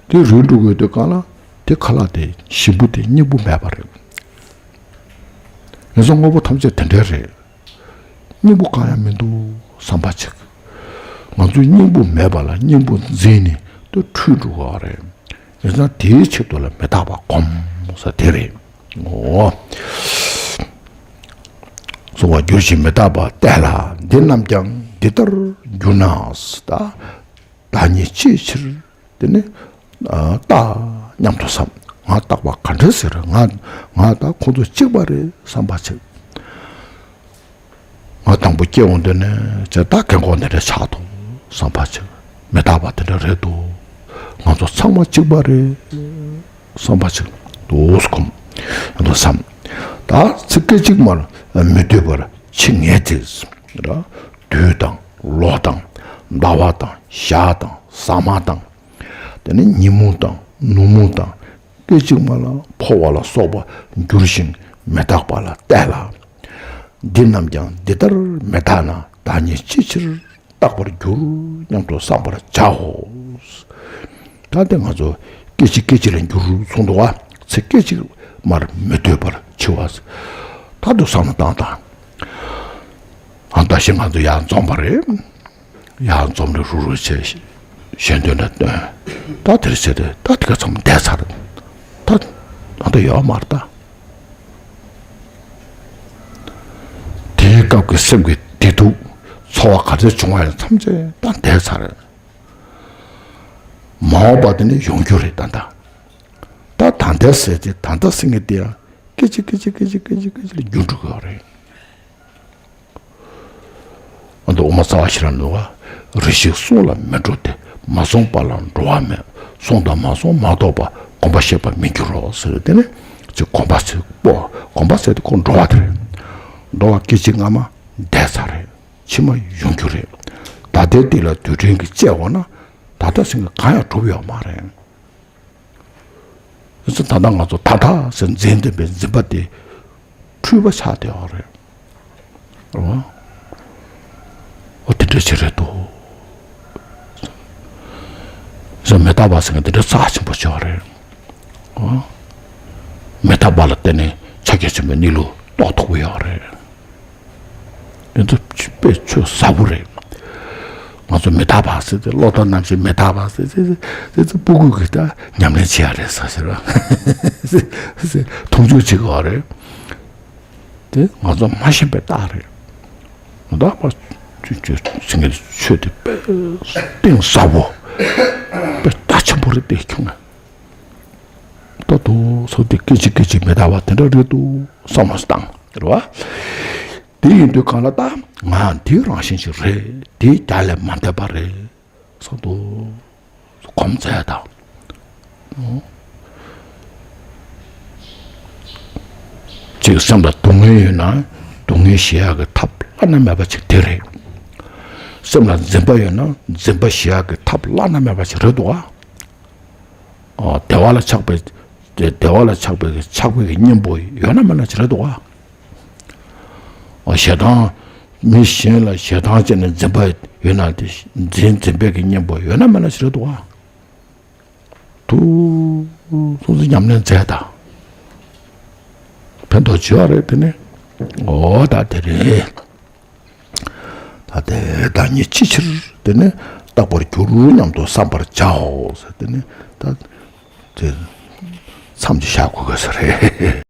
དེ་རུལ་འགྲོ་དགོས་དུས་གང་ལ་དེ་ཁ་ལག་དེ་ཞིམ་པོ་དེ་སྙིང་པོ་མེད་པ་རེད། ང་ཚོ་དངོས་པོ་ཐམས་ཅད་དེ་འདྲ་རེད། སྙིང་པོ་གང་ཡང་མི་འདུག་བསམ་པ་ཅིག་ང་ཚོའི་སྙིང་པོ་མེད་པ་ལ་སྙིང་པོ་འཛིན་ནས་དེ་འཁྲུལ་འགྲོ་གི་རེད། ཡིན་ཙང་དེའི་ཆེད་དུ་ལ་མི་རྟག་པ་སྒོམ་ཟེར་དེ་རེད། འོ། གསུངས་པ། འགྱུར་ཞིང་མི་རྟག་པ་བལྟས་ལ། འདི་རྣམས་ཀྱང་འདི་ལྟར་འགྱུར་ན། ད་བདག་ཉིད་ཅིའི་ཕྱིར། དེ་ནི། ཨ། རྟག་སྙམ་དུ་བསམ། ང་རྟག་པ་ག་འདྲ་ཟེར། ང་ང་ད་ཁོང་ཚོ་གཅིག་པ་རེད་བསམ་པ་བྱེད། ང་དང་པོ་སྐྱེ་འོང་དུས་ནས་ཇི་ལྟར་རྒན་གོག་འདི་འདྲ་ཆགས་འདུག་བསམ་པ་བྱེད། མི་རྟག་པ་དེ་འདྲ་རེད་འདུག་ང་ཚོ་ཚང་མ་གཅིག་པ་རེད་བསམ་པ་བྱེད། འདུག་སེ་སྒོམ་འདུག་བསམ། ད་ཚིག་སྐད་ཅིག་མར་མི་སྡོད་པར་འཆི་ངེས་ཏེ། ར། དུས་དང་ལོ་དང་ཟླ་བ་དང་ཞག་དང་ཟ་མ་དང་། དེ་ནས་ཉིན་མོ་དང་ནུབ་མོ་དང་སྐད་ཅིག་མ་ལ་འཕོ་བ་ལ་སོགས་པ་འགྱུར་ཞིང་མི་རྟག་པ་ལ་བལྟས་ལ། འདི་རྣམས་ཀྱང་འདི་ལྟར་མི་རྟག་ན། བདག་ཉིད་ཅིའི་ཕྱིར་རྟག་པར་འགྱུར་སྙམ་དུ་བསམ་པར་བྱའོ། ད་དེ་ང་ཚོ་སྐད་ཅིག་སྐད་ཅིག་ལ་འགྱུར་གསུངས་འདུག་བ། ཚེ་སྐད་ཅིག་མར་མི་སྡོད་པར་འཆི་བ། ད་དུ་བསམ་བློ་བཏང་དང་། ཨ། ད་ཞིག་ང་ཚོ་ཡར་འཛོམས་པ་རེད། ཡར་འཛོམས་ནས་རུག་རུག་བྱས། ཞལ་འདོན་འདྲ་འདོན། ད་དེར་བྱས་ཏེ་ད་དེ་ག་ཚང་མ་བསྡད་ཚར། ད་ད་ལྟ་ཡོད་མ་རེད་ད། དེའི་སྐབས་ཀྱི་སེམས་ཀྱི་བདེ་སྡུག་ཚོར་བ་ག་ཚོད་བྱུང་བ་ཡང་ཐམས་ཅད་ད་བསྡད་ཚར། མ་འོངས་པ་དེ་ནི་ཡོང་རྒྱུ་རེད་ད་ད། ད་ད་ལྟའི་ཟེར་ཏེ་ད་ལྟ་ཟེར་མཁན་དེ་ཡང་སྐད་ཅིག་སྐད་ཅིག་སྐད་ཅིག་སྐད་ཅིག་སྐད་ཅིག་ལ་འགྱུར་འགྲོ་གི་ཡོད་རེད། ཨ་ནི་དབུ་མ་རྩ་བ་ཤེས་རབ་ནང་ལ། རེ་ཞིག་བསྲུངས་ལ་མི་འགྲོ་སྟེ། མ་བསྲུངས་པ་ལ་འགྲོ་བ་མེད། བསྲུངས་དང་མ་བསྲུངས་མ་གཏོགས་པ། གོམས་པ་བཤད་པར་མི་འགྱུར་རོ་ཟེར་བའི་དེ་ནི་ཅིག་གོམས་པ་ཚེ་སྤོ། གོམས་པ་ཟེར་དེ་ཁོ་འགྲོ་བ་དེ་རེད། འགྲོ་བ་སྐད་ཅིག་སྔ་མ་བསྡད་ཚར་རེད། ཕྱི་མ་ཡོང་རྒྱུ་རེད། ད་ལྟའི་དེ་ལ་དུས་དྲན་གྱི་བཅད་འོང་ན་ད་ལྟ་ཟེར་མཁན་གང་ཡང་གྲུབ་ཡོད་མ་རེད། ད་ལྟ་ང་ཚོ་ད་ལྟ་ཟེར་འཛིན་བསྡད་པའི་འཛིན་པ་དེ་འཁྲུལ་པ་ཆགས་བསྡད་ཡོད་རེད། འོ། འོ་དེ་འདྲ་ཅིག་རེད་འདུག་ཟེར། མི་རྟག་པ་ཟེར་མཁན་དེ་འདྲ་རྩ་ཆེན་པོ་ཅིག་ཡོད་རེད། འོ། མི་རྟག་པ་ལ་བརྟེན་ནས་ཕྱག་རྒྱ་ཆེན་པོའི་གནས་ལུགས་རྟོགས་ཐུབ་ཀྱི་ཡོད་རེད། དེ་ཚོ་དཔེ་ཆོས་ཟབ་པོ་རེད། ང་ཚོ་མི་རྟག་པ་ཟེར་ཏེ། བློ་ལྡོག་རྣམ་བཞི་མི་རྟག་པ་ཟེར་ཏེ། དེ་ཚོ་སྤུ་གུ་གིས་ད་ཉམས་ལེན་བྱེད་ཡ་རེད་ཟེར་ཟེར་བ། མཐོང་ཆོས་བྱེད་དགོས་པ་རེད། དེ་ང་ཚོ་མ་ཤེས་པའི་རྟགས་རེད། མི་རྟག་པ་ཆོས་ཆོས་ཟེར་མཁན་ཆོས་དེ་དཔེ་གཏིང་ཟབ་པོ། དཔེ་རྩ་ཆེན་པོ་རེད་དེ་ཁྱོད། ད་དུང་སོ་དེ་སྐད་ཅིག་སྐད་ཅིག་མི་འདའ་བ་དེ་འདྲ་རེད་འདུག་བསམ་བློ་བཏང་རེད་བ། དེ་ཡིན་དུས་གང་ལ་ད་ང་འདི་རང་བཞིན་ཅིག་རེད། འདི་རྒྱ་ལས་མ་འདས་པ་རེད་བསམ་འདུག་གོམས་བཙལ་དང་། ཅིག་སེམས་ལ་སྡུག་བསྔལ་ཡོད་ན་སྡུག་བསྔལ་ཞི་ཡག་གི་ཐབས་བླ་ན་མེད་པ་ཅིག་དེ་རེད། སེམས་ལ་འཛིན་པ་ཡོད་ན་འཛིན་པ་ཞི་ཡག་གི་ཐབས་བླ་ན་མེད་པ་ཅིག་རེད་འདུག་ཨ། ཨོ། བདེ་བ་ལ་ཆགས་པའི་བདེ་བ་ལ་ཆགས་པའི་ཆགས་པའི་གི་གཉེན་པོ་ཡོད་ན་མེད་ན་ཅི་རེད་འདུག་ག་ཨོ། ཞེ་སྡང་། མི་གཞན་ལ་ཞེ་སྡང་བྱས་ནས་འཛིན་པ་ཡོད་ན་དེ་འཛིན་འཛིན་པའི་གི་གཉེན་པོ་ཡོད་ན་མེད་ན་ཅི་རེད་འདུག་ག་ཐུགས་སོ་སོ་ཉམས་ལེན་མཛད་དང་། ཕན་ཐོགས་ཆེ་བ་རེད་དེ་ནི། ཨོ་ད་དེ་རེད། ད་དེ་བདག་ཉིད་ཅི་ཕྱིར་དེ་ནི་རྟག་པར་གྱུར་སྙམ་དུ་བསམ་པར་བྱའོ་ཟེར་དེ་ནི་ད་དེ་མཚམས་ཀྱི་བཞག་དགོས་དགོས་ས་རེད།